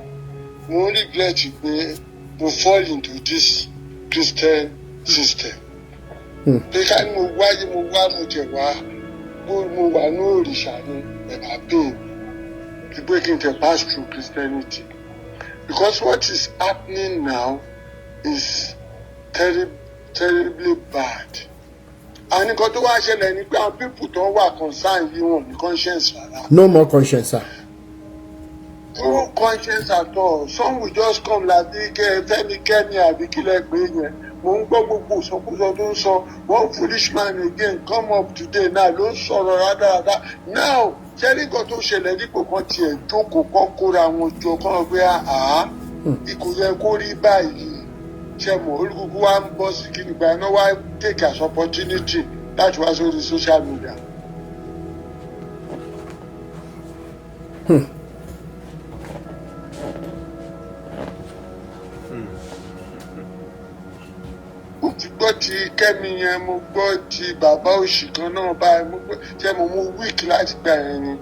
mo ń regret pé mo fall into this Christian system. Pé ká ní mo wáyé, mo wá, mo jẹ̀ wá, mo wà ní òrìṣà ni ẹ̀bà pè mí pé kí n tẹ̀ pass through Christianity, because what is happening now is terribly bad. And nǹkan tó wá ṣẹlẹ̀ ni pé àwọn people tó ń wà concern yìí, wọn ní conscience rárá. No more conscience, sir. No conscience at all. Some will just come like bí kẹ Fẹ́mi Kẹ́mi àbí kílẹ̀ pé yẹn. Mo ń gbọ́ gbogbo ìsọkúsọ tó ń sọ. One foolish man again come up today now, ló ń sọ̀rọ̀ rádaràda now. Ṣẹ́rí, nǹkan tó ṣẹlẹ̀, dípò kan tiẹ̀ jókòó kọ́ kóra wọn jọ kọ́ pé àá kò yẹ kó rí báyìí, ṣe mọ̀, olúkúkú wa ń bọ́ sí kí nígbà iná wá take as opportunity láti wá sórí social media. Mo ti gbọ́ ti Kẹ́mi yẹn, mo gbọ́ ti bàbá òṣì kan náà báyìí, mo gbọ́ ṣé mo mú week láti gbà yẹn ni.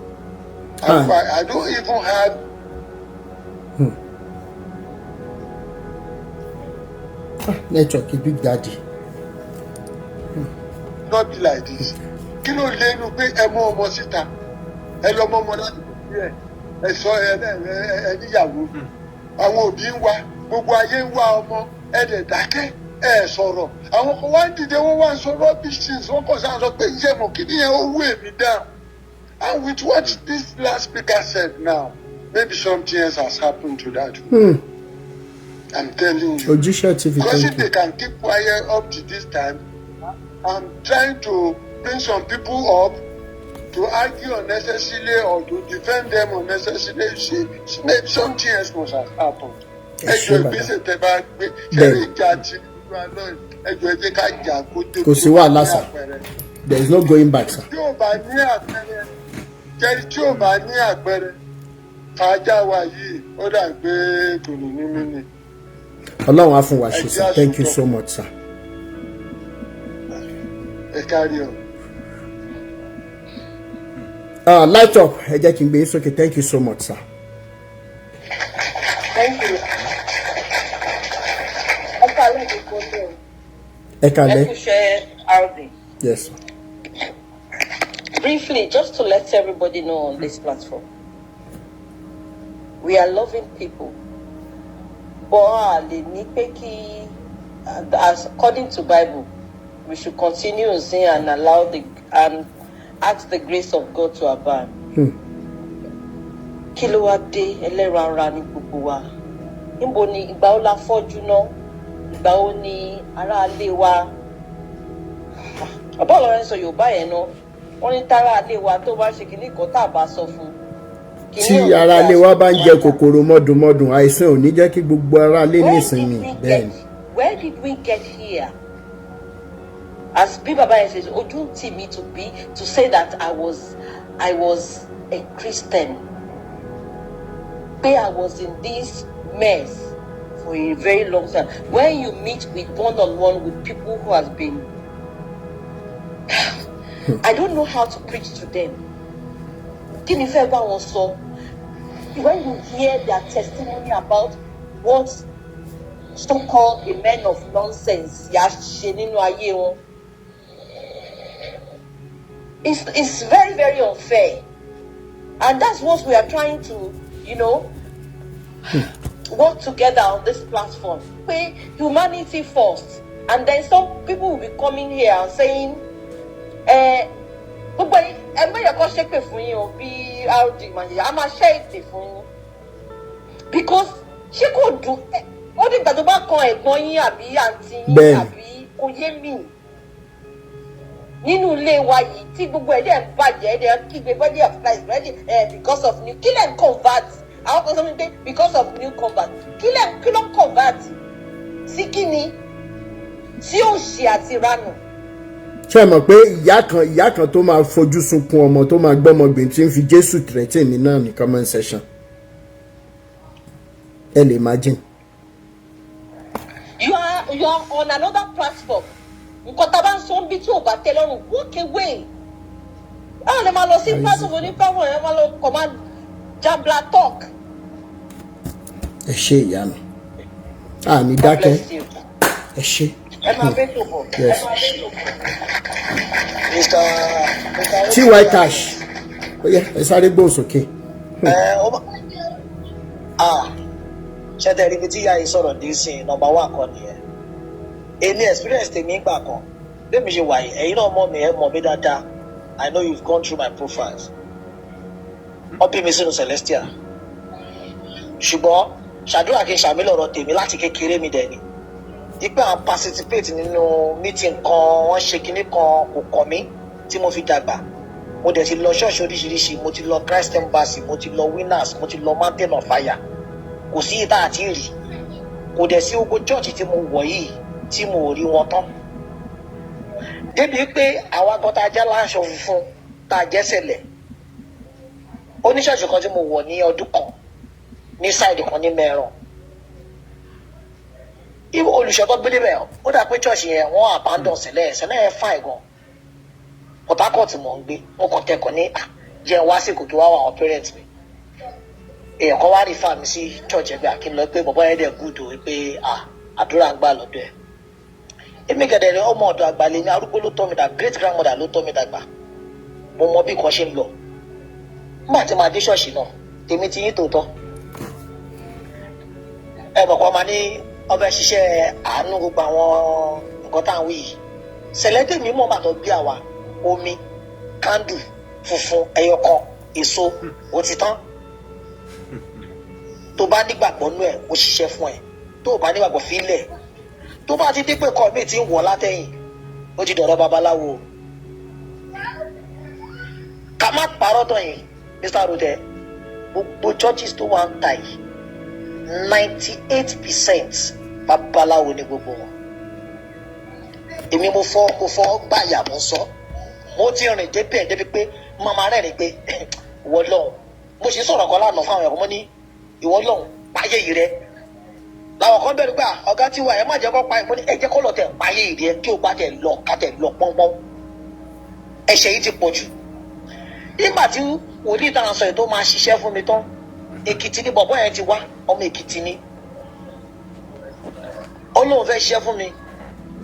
I don't even have Network Big Daddy. Not be like this. Kí ló lé inú pé ẹ mú ọmọ síta, ẹ lọ mọ ọmọ láti bí ẹ ẹ sọ ẹ ẹ ẹ níyàwó, àwọn òbí ń wá, gbogbo ayé ń wá ọmọ, ẹ dẹ̀ dákẹ́, ẹ sọ̀rọ̀. Àwọn kan wá ń dìde, wọ́n wá ń sọ rubbish things, wọ́n kàn sáà sọ pé iṣẹ́ mọ̀ kí nìyẹn, ó wú èmi down. And with what this last speaker said now, maybe something else has happened to that woman. I'm telling you. Ojúṣe TV. Because Thank if they you. can keep quiet up to this time, I'm trying to bring some people up to argue unnecessarily or to defend them unnecessarily. See, maybe something else must have happened. Ẹ ṣé, Ẹjọ́, bàbá. ìgbésẹ̀ tẹ́ bá gbé, Bẹ́ẹ̀. ṣẹlẹ̀ ìjà tí ẹjọ́, ẹ jẹ́ ká jà kó dé. Kò sí wàhálà, sir. There is no going back, sir. Tí ò bá ní àpẹẹrẹ jẹ́rí, tí ò bá ní àpẹẹrẹ fàájà wa yìí, ó dà pé kò ní ní mí ni. Ọlọ́run á fún wa ṣe, sir. Thank you so much, sir. Ẹ kárí o. Light up, ẹ jẹ́ kí n gbé yín sókè. Thank you so much, sir. Thank you. Ẹ káalẹ́ gbogbo ilé o. Ẹ káalẹ́. Ẹ kú iṣẹ́, RD. Yes, sir. Briefly, just to let everybody know on this platform, we are loving people. But a lè ní pé kí, as according to Bible, we should continue in sin and allow the and ask the grace of God to abound. Kí ló wá dé? Ẹlẹ́ran ara ní gbogbo wa. Níbo ni ìgbà wo la fọ́jú ná? Ìgbà wo ni aráalé wa? Ọ̀bọ̀ ọ̀rọ̀ ń sọ Yorùbá yẹn ná. Wọ́n ní táráalé wa tó bá ṣe kinní kan tá a bá sọ fún un. Tí aráalé wa bá ń jẹ kòkòrò mọ́dùnmọ́dùn, àìsàn ò ní jẹ́ kí gbogbo aráalé Where nísinmi. did we Bẹ́ẹ̀ get ni. Where did we get here? As bí bàbá yẹn ṣe, ojú ń tì mí to say that I was a Christian. Pé I was in this mess for a very long time. When you meet with one on one with people who has been, I don't know how to preach to them. Kí ni fẹ́ bá wọn sọ? When you hear their testimony about what so-called a men of nonsense yà ṣe nínú ayé wọn, it's very, very unfair, and that's what we are trying to work together on this platform, pé humanity first. And then some people will be coming here and saying, gbogbo ẹ mẹ́yẹ̀ kọ́ ṣépè fún yín o, bí rd màṣẹ a máa ṣẹ́ èpè fún yín, because ṣé kò dùn? Ó dìgbà tó bá kan ẹ̀gbọ́n yín àbí àǹtí yín àbí kò yé mi nínú ilé wa yìí tí gbogbo ẹ̀ dẹ̀ ń bàjẹ́, ẹ̀ dẹ̀ ń kígbe body of Christ ready because of new. Kí lẹ̀ ń convert? Àwọn kan sọ fún mi pé because of new convert. Kí lẹ̀, kí ló ń convert sí? Kí ni sí òṣì àti ìranù? Ṣé ẹ mọ̀ pé ìyá kan tó máa fojú sunkún ọmọ, tó máa gbọ́mọ gbìn, tí ń fi Jésù threaten mi náà ní comment section? Ẹ lè imagine. You are on another platform. Nǹkan tá a bá ń sọ ń bí tí ò bá tẹ́ lọ́rùn, walk away. Báwo lè máa lọ sí platform oní platform yẹn, máa lọ kọ̀, máa jambla talk? Ẹ ṣe, ìyá mi, àní dákẹ́. Ẹ ṣe. Ẹ máa bẹ́ tó bọ̀. Yes. Ẹ máa bẹ́ tó bọ̀. Mr. Ty Cash, ó yẹ ẹ sáré gbóhùn sókè. Ẹ ó bá ah ṣẹ́tẹ̀ ríbi tí ìyá yìí sọ̀rọ̀ dé sí i, number one kan nìyẹn. Èmi, experience tèmi gbà kan bẹ́ẹ̀ mi ṣe wà yìí, ẹ̀yin náà mọ̀ mi, ẹ mọ̀ mi dáadáa. I know you've gone through my profiles. Wọ́n bí mi sínú Celestial, ṣùgbọ́n ṣàdúrà kí n ṣàmì lọ̀rọ̀ tèmi láti kékeré mi dẹ̀ ni ipe à ń participate nínú meeting kan, wọ́n ṣe kinní kan, kò kàn mí tí mo fi dàgbà. Mo dẹ̀ ti lọ ṣọ́ọ̀ṣì oríṣiríṣi. Mo ti lọ Christ Embassy, mo ti lọ Winners, mo ti lọ Mountain of Fire. Kò sí ìta àti rí, kò dẹ̀ sí gbogbo church tí mo wọ̀ yìí tí mo ò rí wọn tán, débi pé àwa gan tá a já láṣọ funfun tá a jẹ́ sẹ̀lẹ̀. Oníṣọ́ọ̀ṣì kan tí mo wọ̀ ní ọdún kan ní side kan ní Mẹ́ràn, olùṣọ́ tó gbélé bẹ̀, ó dà pé church yẹn wọ́n abandon sẹ̀lẹ̀. Sẹ̀lẹ̀ yẹn fine gan. Port Harcourt mò ń gbé. Mo kàn tẹkọ̀ ní jẹ́ wá sí kò kí wá wà àwọn parents mi. Èèyàn kan wá rí fà mí sí church ẹgbẹ́ Akin lọ pé bọ̀bọ́ yẹn dẹ̀ good o, pé àdúrà ń gbà lọ́dọ̀ ẹ̀. Èmi gẹ̀dẹ̀ rẹ, ọmọ ọ̀dọ̀ àgbà lèmi. Arúgbó ló tọ́ mi dàgbà, great grandmother ló tọ́ mi dàgbà. Mo mọ bí nǹkan ṣe ń lọ. Nígbà tí màá dé ṣọ́ọ̀ṣì náà, tèmi ti yín tòótọ́, ẹ mọ̀ kọ́ máa ní ọbẹ̀ ṣiṣẹ́ àánú, gbogbo àwọn nǹkan tá à ń wí yìí. Sẹ̀lẹ́dẹ̀ mi mọ̀ máa tọ́ bí àwa omi candle funfun ẹyọ kan, èso, ó ti tán. Tó bá nígbàgbọ́ nú ẹ̀, ó ṣiṣẹ́ fún ẹ. Tó o bá nígbàgbọ́, fílẹ̀. Tó bá ti dé pé kọ́ mi ti ń wọ̀ látẹ̀yìn, ó ti dọ̀rọ̀ babaláwo. Ká má parọ́ tán yìí, Mr. Rotẹ, gbogbo churches tó wà ń ta yìí, 98% babaláwo ni gbogbo wọn. Èmi mo fọ́ gbàyà, mo sọ, mo ti rìn débẹ̀ débi pé màmá rẹ̀ rìn pé ìwọ lọ́hùn. Mo sì sọ̀rọ̀ kan lánàá fáwọn ẹ̀kọ́, mo ní ìwọ lọ́hùn páyé yìí rẹ. Làwọn kan bẹ̀rù gbà ọ̀gá tí wà, ẹ má jẹ́ kó pa. Mo ní ẹ jẹ́ kó lọ tẹ̀ páyé yìí rẹ, kí o bá tẹ̀ lọ ká tẹ̀ lọ pọ́npọ́n. Ẹ̀ṣẹ̀ yìí ti pọ̀ jù. Nígbà tí wòlíì tá à ń sọ yìí tó máa ṣiṣẹ́ fún mi tán, Èkìtì ni bọ̀bọ́ yẹn ti wá, ọmọ Èkìtì ni. Ó lóun fẹ́ ṣiṣẹ́ fún mi.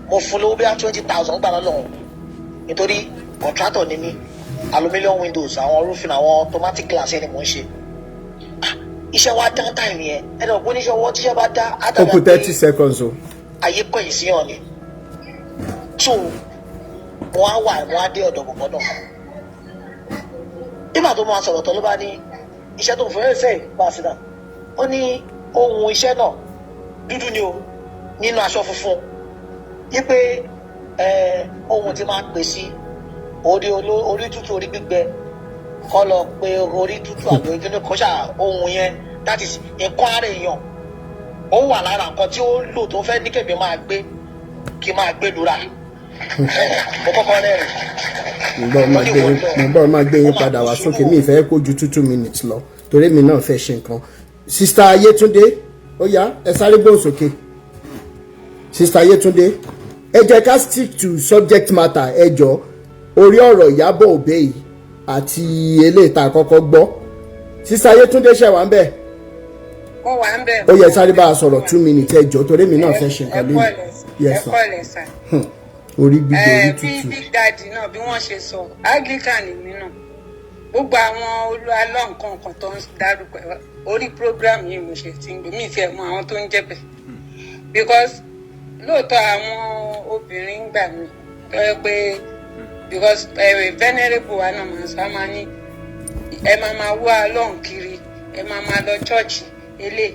Mo fún lówó bíi 20,000 gbà lọ́wọ́, nítorí contractor ni mí, aluminium windows, àwọn roofing, àwọn automatic glass ni mò ń ṣe. Iṣẹ́ wa dán time yẹn, ẹni ọ̀pọ̀ oníṣẹ́ ọwọ́ tíṣẹ́ bá dá. Ó kù 30 seconds o. Ayé kọ̀yìn sí hàn ni. So mo á wà, mo á dé ọ̀dọ̀ bọ̀bọ̀ náà. Nígbà tó máa sọ̀rọ̀ tán, ló bá ní iṣẹ́ tó ń fẹ́ ṣe bá a sí náà, ó ní ohun iṣẹ́ náà dúdú ni o, nínú aṣọ funfun, wípé ohun tí máa pè sí orí orí tútù, orí gbígbẹ kọ́ lọ pé orí tútù àbí orí kíní kọ́ ṣáà. Ohun yẹn, that is nǹkan ara èèyàn, ó wà lára nǹkan tí ó lò tó fẹ́ ní kébì máa gbé kí máa gbé lura. Mo kọ́kọ́ rẹ́rìn. Mo bọ́ máa gbé yín padà wá sókè. Mi ìfẹ́ kó ju 2 minutes lọ, torí mi náà fẹ́ ṣe nǹkan. Sister Yétúndé, ó yá, ẹ sáré gbóhùn sókè. Sister Yétúndé, ẹ jẹ́ ká stick to subject matter. Ẹ jọ, orí ọ̀rọ̀ Ìyábọ̀ Òbí yìí àti eléyìí tá a kọ́kọ́ gbọ́. Sister Yétúndé, ṣe wà ń bẹ̀? Mo wà ń bẹ̀. Ó yẹ sáré bá a sọ̀rọ̀, 2 minutes, ẹ jọ, torí mi náà fẹ́ ṣe nǹkan lónìí. Yes, sir. Ẹ kọ́ lẹ̀ sà. Orí gbígbẹ, orí Bí tútù. Big Daddy náà, bí wọ́n ṣe sọ, Anglican mi náà, gbogbo àwọn olú alọ́ nǹkan kan tó ń dárúkọ orí program yìí, mo ṣe ti ń gbé mi ìfẹ́ mọ àwọn tó ń jẹ́ bẹ̀, because Lóòótọ́ àwọn obìnrin ń gbà mí tó yẹ pé because venerable wa náà máa ń sọ, á máa ní ẹ máa máa wá lọ́hùn kiri, ẹ máa máa lọ chọ́ọ̀chì ilé,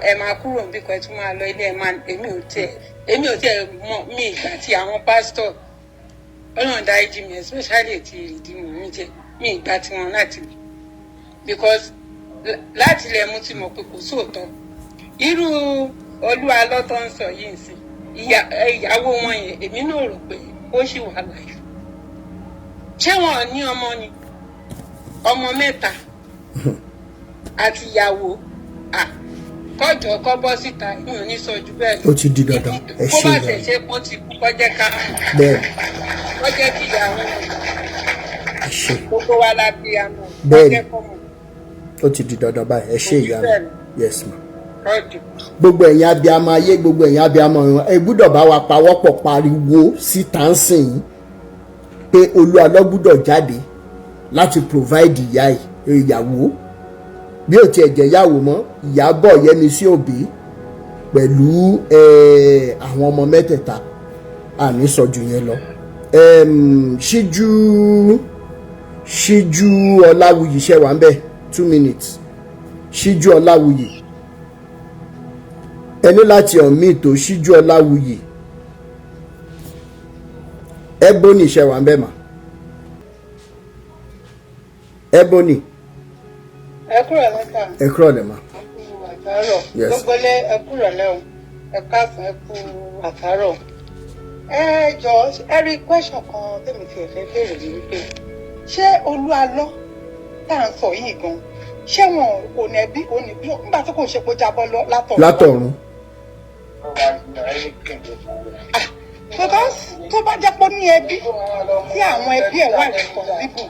ẹ máa kúrò níbí kan, ẹ tún máa lọ ilé, ẹ máa èmi ò tiẹ̀ mọ̀ mí ìgbà tí àwọn pásítọ̀, Ọlọ́run dáríjì mi, especially ti Redeem, mi jẹ mi ìgbà tí wọn láti lè because láti ilẹ̀ mo ti mọ̀ pé kò sóòótọ́. Irú Olúwa lọ́tọ̀ ń sọ yìí nsìn, ìyàwó wọn yẹn, èmi náà rò pé ó ṣì wà láyé. Ṣé wọn ò ní ọmọ ni? Ọmọ mẹ́ta àti ìyàwó kọjọ kọ bọ́ síta. Mi ò ní sọ ju bẹ́ẹ̀ lọ. Ó ti di dandan. Ẹ Kó ṣe bá ìyá tẹ̀ mi. ṣe kó ti kú, kọjá ká kọjá kí ìyàwó wọn. Ẹ ṣe. Gbogbo wa la bí àmọ́. Bẹ́ẹ̀ni. Kọjá kọ́ mọ̀. Ó ti di dandan báyìí. Ẹ ṣe, ìyá mi. Yes ma. Kọjọ. Gbogbo ẹ̀yin abiyamọ ayé, gbogbo ẹ̀yin abiyamọ ọ̀run, ẹ gbúdọ̀ bá wa pawọ́pọ̀ pariwo síta ń sìn yín pé Olúwa gbúdọ̀ jáde láti provide ìyá ẹ̀, ìyàwó, bí ò tiẹ̀ jẹ́ ìyàwó mọ́, Ìyábọ̀ Yẹmisí Òbí pẹ̀lú àwọn ọmọ mẹ́tẹ̀ẹ̀ta. Àní sọ jù yẹn lọ. Ṣíjú Ọláwuyì, ṣe wà ń bẹ̀? 2 minutes, Ṣíjú Ọláwuyì. Ẹ ní láti unmute tó. Ṣíjú Ọláwuyì, Ebony, ṣe wà ń bẹ̀ mà? Ebony. Ẹ kúrò lẹ́tà. Ẹ kúrò lẹ́ mà. Àtàárọ̀. Yes. Gbogbo lé, ẹ kúrò lẹ́ o, ẹ káàsán, ẹ kú àtàárọ̀. Ẹ jọ, ẹ rí question kan tèmi tiẹ̀ fẹ́ béèrè ní wípé ṣé Olúalọ́ tá à ń sọ yìí gan, ṣé wọn kò ní ẹbí, kò ní bí nígbà tí kò ṣe pé ó jábọ́ lọ látọ̀run? Látọ̀run. Because tó bá jẹ́ pé ó ní ẹbí, tí àwọn ẹbí ẹ̀ wà responsible,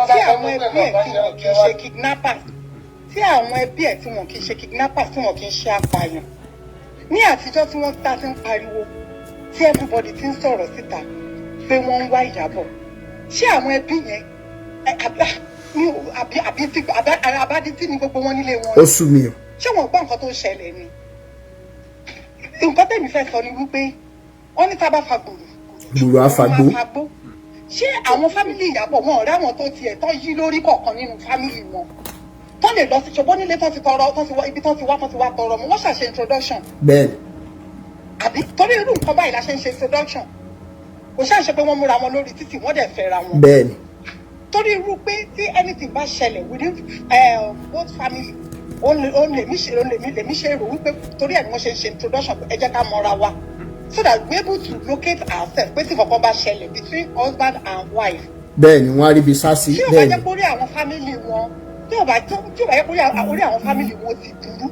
tí àwọn ẹbí ẹ̀ tí wọn kì í ṣe kidnappers, tí àwọn ẹbí ẹ̀ tí wọn kì í ṣe kidnappers, tí wọn kì í ṣe apààyàn, ní àtijọ́ tí wọ́n ta ti ń pariwo, tí everybody ti ń sọ̀rọ̀ síta pé wọ́n ń wá Ìyábọ̀, ṣé àwọn ẹbí yẹn àbí mi ò àbí àbí tí àbí àbádítí ni gbogbo wọn nílé wọn? Ó sú mi o. Ṣé wọn gbọ́ nǹkan tó ń ṣẹlẹ̀ ni? Nǹkan tẹ̀mí fẹ́ sọ ni wípé wọ́n ní tá a bá fa gbùrù, gbùrù àfàgbó. wọ́n máa fagbó. Ṣé àwọn family Ìyábọ̀, wọn ọ̀rẹ́ àwọn tó tiẹ̀ tán yí lórí kọ̀ọ̀kan nínú family wọn tó lè lọ sí ṣùgbọ́n nílé tó ti tọrọ, tó ti wá ibi tó ti wá, tó ti wá tọrọ mọ́, wọ́n ṣàṣe introduction? Bẹ́ẹ̀ni. Àbí torí irú nǹkan báyìí la ṣe ń ṣe introduction? Kò ṣàṣe pé wọ́n múra wọn lórí títì, wọ́n dẹ̀ fẹ́ra wọn. Torí irú pé tí anything bá ṣẹlẹ̀ within both family, ó lèmi ṣe ó lèmi ṣe rò wípé torí ẹ̀ ni wọ́n ṣe ń ṣe introduction, pé ẹ jẹ́ ká mọra wa so that we able to locate ourselves, pé tí nǹkan bá ṣẹlẹ̀ between husband and wife, Bẹ́ẹ̀ni, wọ́n á rí ibi sá sí. tí ò bá jẹ́ pé orí àwọn family wọn, tí ò bá jẹ́ pé orí àwọn family wọn ti burú,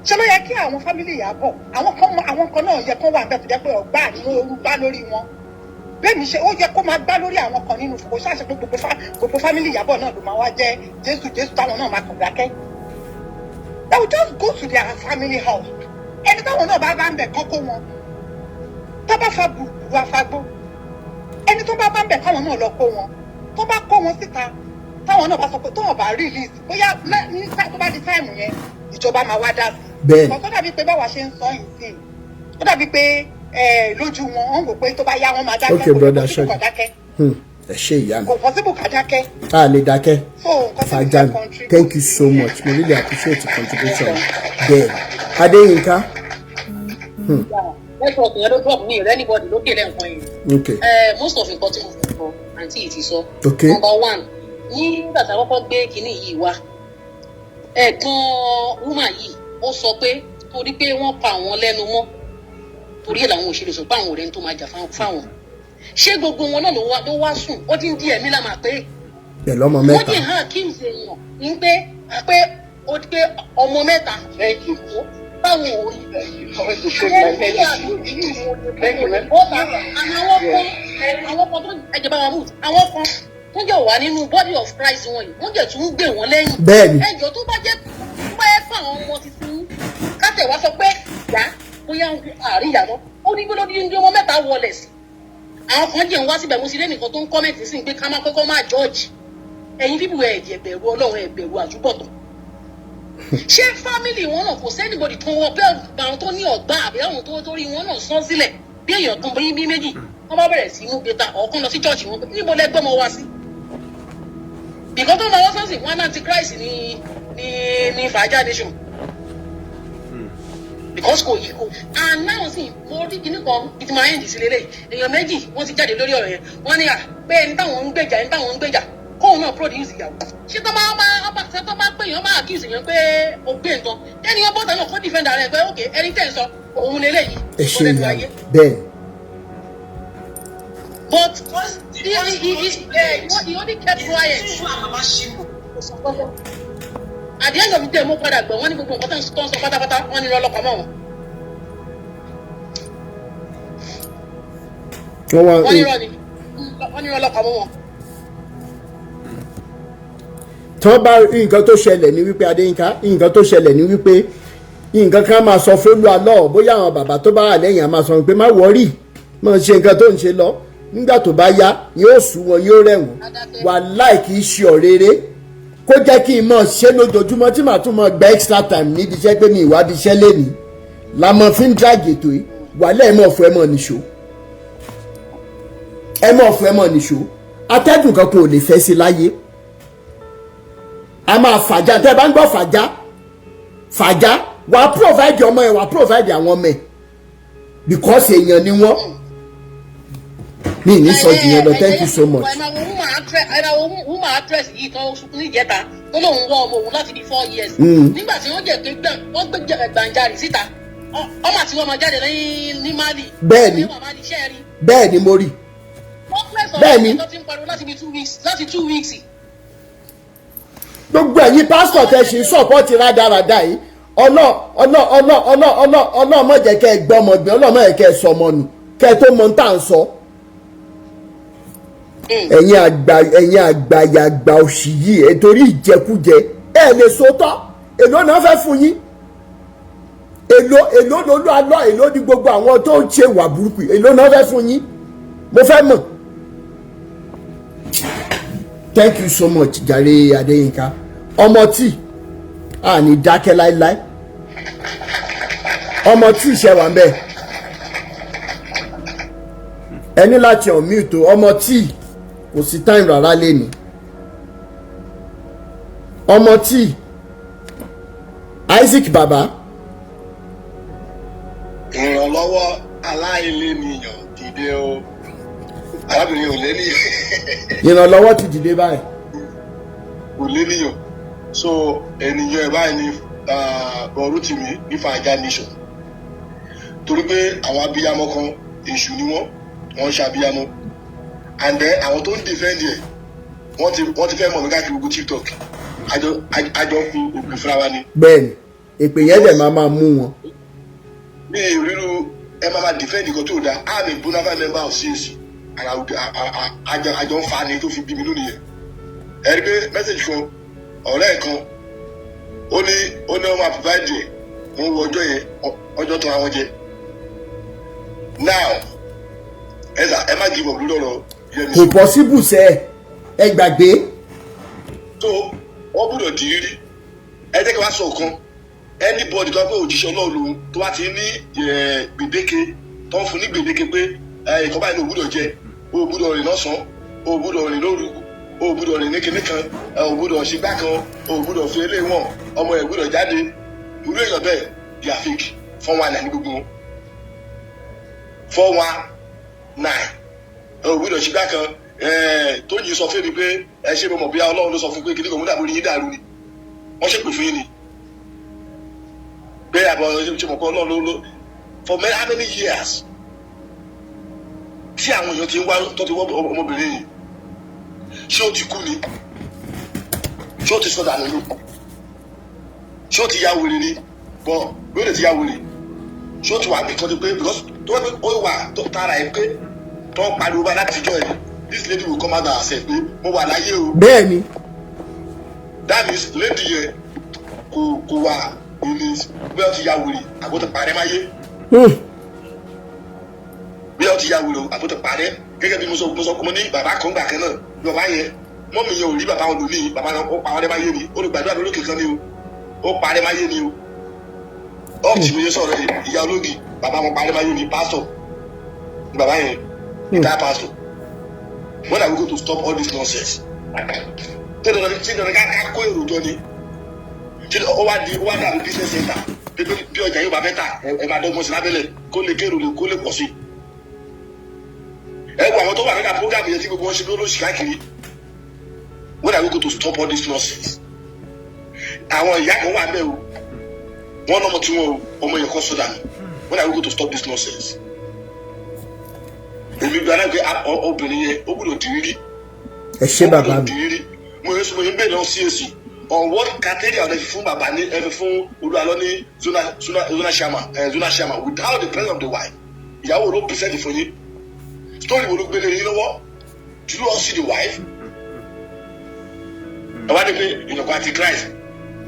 ṣé ló yẹ kí àwọn family Ìyábọ̀, àwọn kan náà yẹ kó wà níbẹ̀ tó jẹ́ pé ọ̀gbá ni wọ́n gbá lórí wọn? Bẹ́ẹ̀ mi ṣe ó yẹ kó máa gbá lórí àwọn kan nínú kò ṣàṣẹ pé gbogbo family Ìyábọ̀ náà ló máa wá jẹ́ Jésù Jésù táwọn náà máa kàn dákẹ́. They will just go to their family house. Ẹni táwọn náà bá bá ń bẹ̀ kọ́ kó wọn. Tó bá fa gbùgbù afagbó, ẹni tó bá bá ń bẹ̀ káwọn náà lọ kó wọn. Tó bá kó wọn síta, táwọn náà bá sọ pé tó wọn bá release, bóyá ní tó bá di time yẹn, ìjọba máa wá dá sí i. Bẹ́ẹ̀ni. Tó dàbí pé báwa ṣe ń sọ yìí sí i, ó dàbí pé lójú wọn, wọn wò pé tó bá yá, wọn máa dákẹ́. Okay, Kò brother possible Ṣẹ́gun. kó dákẹ́. Ẹ ṣé, ìyá mi. Kò possible ká dákẹ́. A lè dákẹ́. So nǹkan tí mo fẹ́ Fàájà mi. contribute. Thank you so much, mo really appreciate the contribution. Bẹ́ẹ̀ni, Adéyínká. Network yẹn ló drop mi rẹ, anybody lókè lẹ́ǹkan yẹn. Okay. Most of nǹkan tí mo fẹ́ sọ, àǹtí yìí ti sọ. Number one, nígbà tá a kọ́kọ́ gbé kinní yìí wá, ẹ̀gbọ́n woman yìí, ó sọ pé torí pé wọ́n pa àwọn lẹ́nu mọ́, torí ẹ̀ làwọn òṣèlú sọ pé àwọn ọ̀rẹ́ tó máa jà fáwọn. Ṣé gbogbo wọn náà ló wá sùn? Ó ti ń di ẹ̀mí la máa pé Pẹ̀lú ọmọ wọ́n mẹ́ta. ti hàn kí n ṣe èèyàn ní pé pé ó di pé ọmọ mẹ́ta báwo ò rí. Àwọn kan tó ẹjẹ bá wa mú, àwọn kan tó jẹ́ wà nínú body of Christ wọn yìí, wọ́n jẹ́ tún ń gbè wọ́n lẹ́yìn. Ẹjọ́, tó bá yẹ fún àwọn ọmọ tuntun, kátẹ̀ wá sọ pé ìyá bóyá àárín ìyá lọ, ó ní gbọ́dọ̀ ní ọmọ mẹ́ta wọlé sí. Àwọn kan jẹ́ ń wá síbẹ̀, mo sì lẹ́nìkan tó ń comment sí pé ká má kọ́kọ́ má judge. Ẹ̀yin bíbù, ẹ̀ jẹ̀ bẹ̀rù Ọlọ́run, ẹ̀ bẹ̀rù àtúbọ̀tán. Ṣé family wọn náà kò sí anybody tó wọ pé àwọn tó ní ọ̀gbá àbí àwọn tó rí wọn náà sán sílẹ̀ bí èèyàn kan bí méjì, wọ́n bá bẹ̀rẹ̀ sí mú gbẹta ọ̀kan lọ sí church wọn, níbo lẹ gbọ́mọ wá sí? Because tó máa wọ́n sọ́sì wọn náà ti Christ ní Fàájà Nation, because kò yí kò. And now sì mo rí kinní kan bí ti máa ń dì sí lélẹ̀, èèyàn méjì wọ́n ti jáde lórí ọ̀rọ̀ yẹn. Wọ́n ní à pé ẹni táwọn ń gbèjà, ẹni táwọn ń gbèjà, kóun náà produce ìyàwó. Ṣé tó bá pè yàn, máa accuse yàn pé o gbé nǹkan, ẹni wọn bọ́ta náà kó defend ara ẹ̀ pé ok, ẹni tẹ̀ ń sọ òun lélẹ́yìí. Ẹ ṣe ìyàwó bẹ́ẹ̀. But he only kept quiet. At the end of the day, mo padà gbọ́, wọ́n ní gbogbo nǹkan tó ń sọ pátápátá, wọ́n ní lọ́lọ́pàá mọ́ wọn. Wọ́n ní irọ́ ni, wọ́n ní lọ́lọ́pàá mọ́ wọn. Tí wọ́n bá nǹkan tó ṣẹlẹ̀ ní wípé, Adéyínká, nǹkan tó ṣẹlẹ̀ ní wípé nǹkan kan máa sọ fólú alọ́, bóyá àwọn bàbá tó bá wà lẹ́yìn á máa sọ pé má wọ́rì, má ṣe nǹkan tó ń ṣe lọ, nígbà tó bá yá yóò sú wọn, yóò rẹ̀ wọ́n. Wàláì kì í ṣe ọ̀rẹ́rẹ́ kó jẹ́ kí n mọ̀ ṣe lójoojúmọ́ tí màá tún mọ̀ gba extra time níbi iṣẹ́ pé mi ìwádìí iṣẹ́ lẹ́nìí la mọ̀ fi ń drag ètò yìí. Wàhálà, ẹ̀ mọ̀ fún ẹ mọ̀ nìṣó, ẹ mọ̀ fún ẹ mọ̀ nìṣó. Atẹ́gùn kankan ò lè fẹ́ sí láyé. A máa fàjà. Tẹ́ ẹ bá ń gbọ́ fàjà fàjà, wà á provide ọmọ ẹ, wà á provide àwọn ọmọ ẹ, because èèyàn ni wọ́n. Mi ní sọ jù yẹn lọ. Thank you so much. Ẹ máa wo woman actress, ẹ máa wo woman actress yìí tó sunkún níjẹta, tó lóun wọ ọmọ òun láti bí 4 years. Nígbà tí wọ́n jẹ́ pé wọ́n gbé gbàǹjarì síta, ọmọ àti wọn máa jáde lẹ́yìn ní Mali. Bẹ́ẹ̀ni. Ní Mali, iṣẹ́ rí. Bẹ́ẹ̀ ni mo rí. Wọ́n pẹ́ sọ̀rọ̀ Bẹ́ẹ̀ni. tó ti ń pariwo láti bí 2 weeks, láti 2 weeks. Gbogbo ẹ̀yin pásítọ̀ tẹ́ ṣe support rádaràda yìí, ọlọ́ ọlọ́ ọlọ́ ọlọ́ ọlọ́ ọlọ́ má jẹ́ kẹ́ ẹ gbọ́mọ gbé, ọlọ́ má jẹ́ kẹ́ ẹ sọmọ nù, kẹ́ ẹ tó mọ tá à ń sọ. Ẹ̀yin àgbà, ẹ̀yin àgbàyàgbà òṣì yìí, ẹ torí ìjẹkújẹ ẹ lè sòótọ́. Èló náà fẹ́ fún yín? Èló, èló lolú alọ́? Èló ní gbogbo àwọn tó ń ṣe wà burúkú yìí? Èló náà fẹ́ fún yín? Mo fẹ́ mọ̀. Thank you so much jàre. Adéyínká ọmọ tí a ní dákẹ́ láéláé, ọmọ tí ìṣe wà ń bẹ̀, ẹ ní láti unmute o. Ọmọ tí kò sí time rárá lẹ́ni. Ọmọ tí Isaac baba. Ìrànlọ́wọ́ aláìlénìyàn dìde o, arábìnrin ò léníyàn. Ìrànlọ́wọ́ ti dìde báyìí. Kò léníyàn, so ènìyàn ẹ̀ báyìí ni Bọ̀rútìmí ní Fàájà Nation, torí pé àwọn abiyamọ kan, èṣù ni wọ́n, wọ́n ń ṣe abiyamọ. And then àwọn tó ń defend ẹ̀, wọ́n ti fẹ́ mọ̀ mí káàkiri gbogbo TikTok. Àjọ fi ògùn fúnra wa ni. Bẹ́ẹ̀ni, èpè yẹn dẹ̀ máa mú wọn. Ní ìrírú ẹ máa defend nǹkan tó dáa. I'm a bona fide member of CAC and àjọ ń fa ni tó fi bí mi lónìí yẹn. Ẹ rí pé message kan, ọ̀rẹ́ ẹ̀ kan, ó ní wọ́n máa provide ẹ̀. Wọ́n wo ọjọ́ yẹn, ọjọ́ tó àwọn jẹ. Now ẹ sà, ẹ má give up lórí ọ̀rọ̀ Yẹmi. Kò possible sẹ́, ẹ gbàgbé. Tó wọ́n gbọ́dọ̀ di rírí. Ẹ jẹ́ kí wọ́n sọ kan, anybody tó bá pé òjíṣẹ́ Ọlọ́run lòun, tó bá ti ní gbèdéke tó ń fún ní gbèdéke pé ìkọ́ báyìí ló gbọ́dọ̀ jẹ, o gbọ́dọ̀ rìn lọ́sàn-án, o gbọ́dọ̀ rìn lóru, o gbọ́dọ̀ rìn ní kinní kan, o gbọ́dọ̀ ṣe gbá kan, o gbọ́dọ̀ fi eléyìí wọ̀n, ọmọ ẹ̀ gbọ́dọ̀ jáde, irú èèyàn bẹ́ẹ̀, they are fake. 419 ní gbogbo wọn, 419. O gbọ́dọ̀ ṣe gbá kan tó yìí sọ fún mi pé ẹ ṣe mo mọ̀ bí Ọlọ́run ló sọ fún pé kinní kan mú dàbí orí yín dàrú ni wọ́n ṣèpè fún yín ni pé àbọ̀ ṣe mọ̀ pé Ọlọ́run ló for many, how many years tí àwọn èèyàn ti ń wá tó ti wọ́ ọmọbìnrin yìí? Ṣé ó ti kú ni? Ṣé ó ti sọdà nínú? Ṣé ó ti ya wèrè ni? Bọ bí ó lè ti ya wèrè, ṣé ó ti wà bí kan tó pé, because tó wá pé ó wà tó tara ẹ pé tó ń pariwo bá láti jọ ẹ, this lady will come out and herself pé mo wà láyé o. That means lady yẹn kò wà ní bí ó ti ya wèrè àbó ti parẹ́ máyé. Bí ó ti ya wèrè àbó ti parẹ́, gẹ́gẹ́ bí mo sọ mo ní bàbá kan gbà kan náà, bàbá yẹn, mọ́mì yẹn ò rí bàbá wọn lò ní bàbá náà, ó pa wọn máyé ni. Olùgbàdúrà lókè kan ní o. Ó parẹ́ máyé ni o. Up tí mo yẹ sọ̀rọ̀ yìí, ìyá ológi, bàbá wọn parẹ́ máyé ni. Pásítọ̀ ni bàbá yẹn, retired pastor. When are we going to stop all this nonsense? Ṣé dandan, ṣé dandan ká kó èrò jọ ni? Ṣé ó wá di, ó wá dàbí business center bí ọjà yóò bá fẹ́ tà, ẹ máa dọ́gbọ́n sí lábẹ́lẹ̀ kó lè kérò lè kó lè pọ̀ sí? Ẹ wo àwọn tó wà nígbà program yẹn tí gbogbo wọn ṣe bí olóṣì káàkiri. When are we going to stop all this nonsense? Àwọn ìyá kan wà bẹ́ẹ̀ o, wọ́n lọ́mọ tí wọ́n o, ọmọ yẹn kọ́ sódà nù. When are we going to stop this nonsense? Èmi gba náà pé obìnrin yẹn, ó gbọ́dọ̀ di rírí. Ẹ ṣé, bàbá mi. Di rírí. Mo yẹ sọ, mo yẹ bẹ́ẹ̀ lọ CAC, on what criteria ẹ fi fún bàbá ní, ẹ fi fún Olúwalọ ní zonal chairman without the presence of the wife? Ìyàwó ló present fún yín? Story wo ló gbélé yín lọ́wọ́? Do you all see the wife? Ẹ wá ní pé ìyànkan àti Christ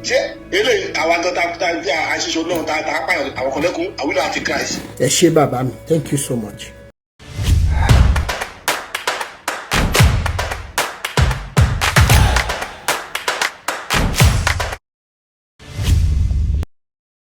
ṣé eléyìí, àwa gan ta bí àṣìṣe náà ta pààyàn àwọn kan lẹ́kùn, àwọn náà àti Christ. Ẹ ṣé, bàbá mi. Thank you so much.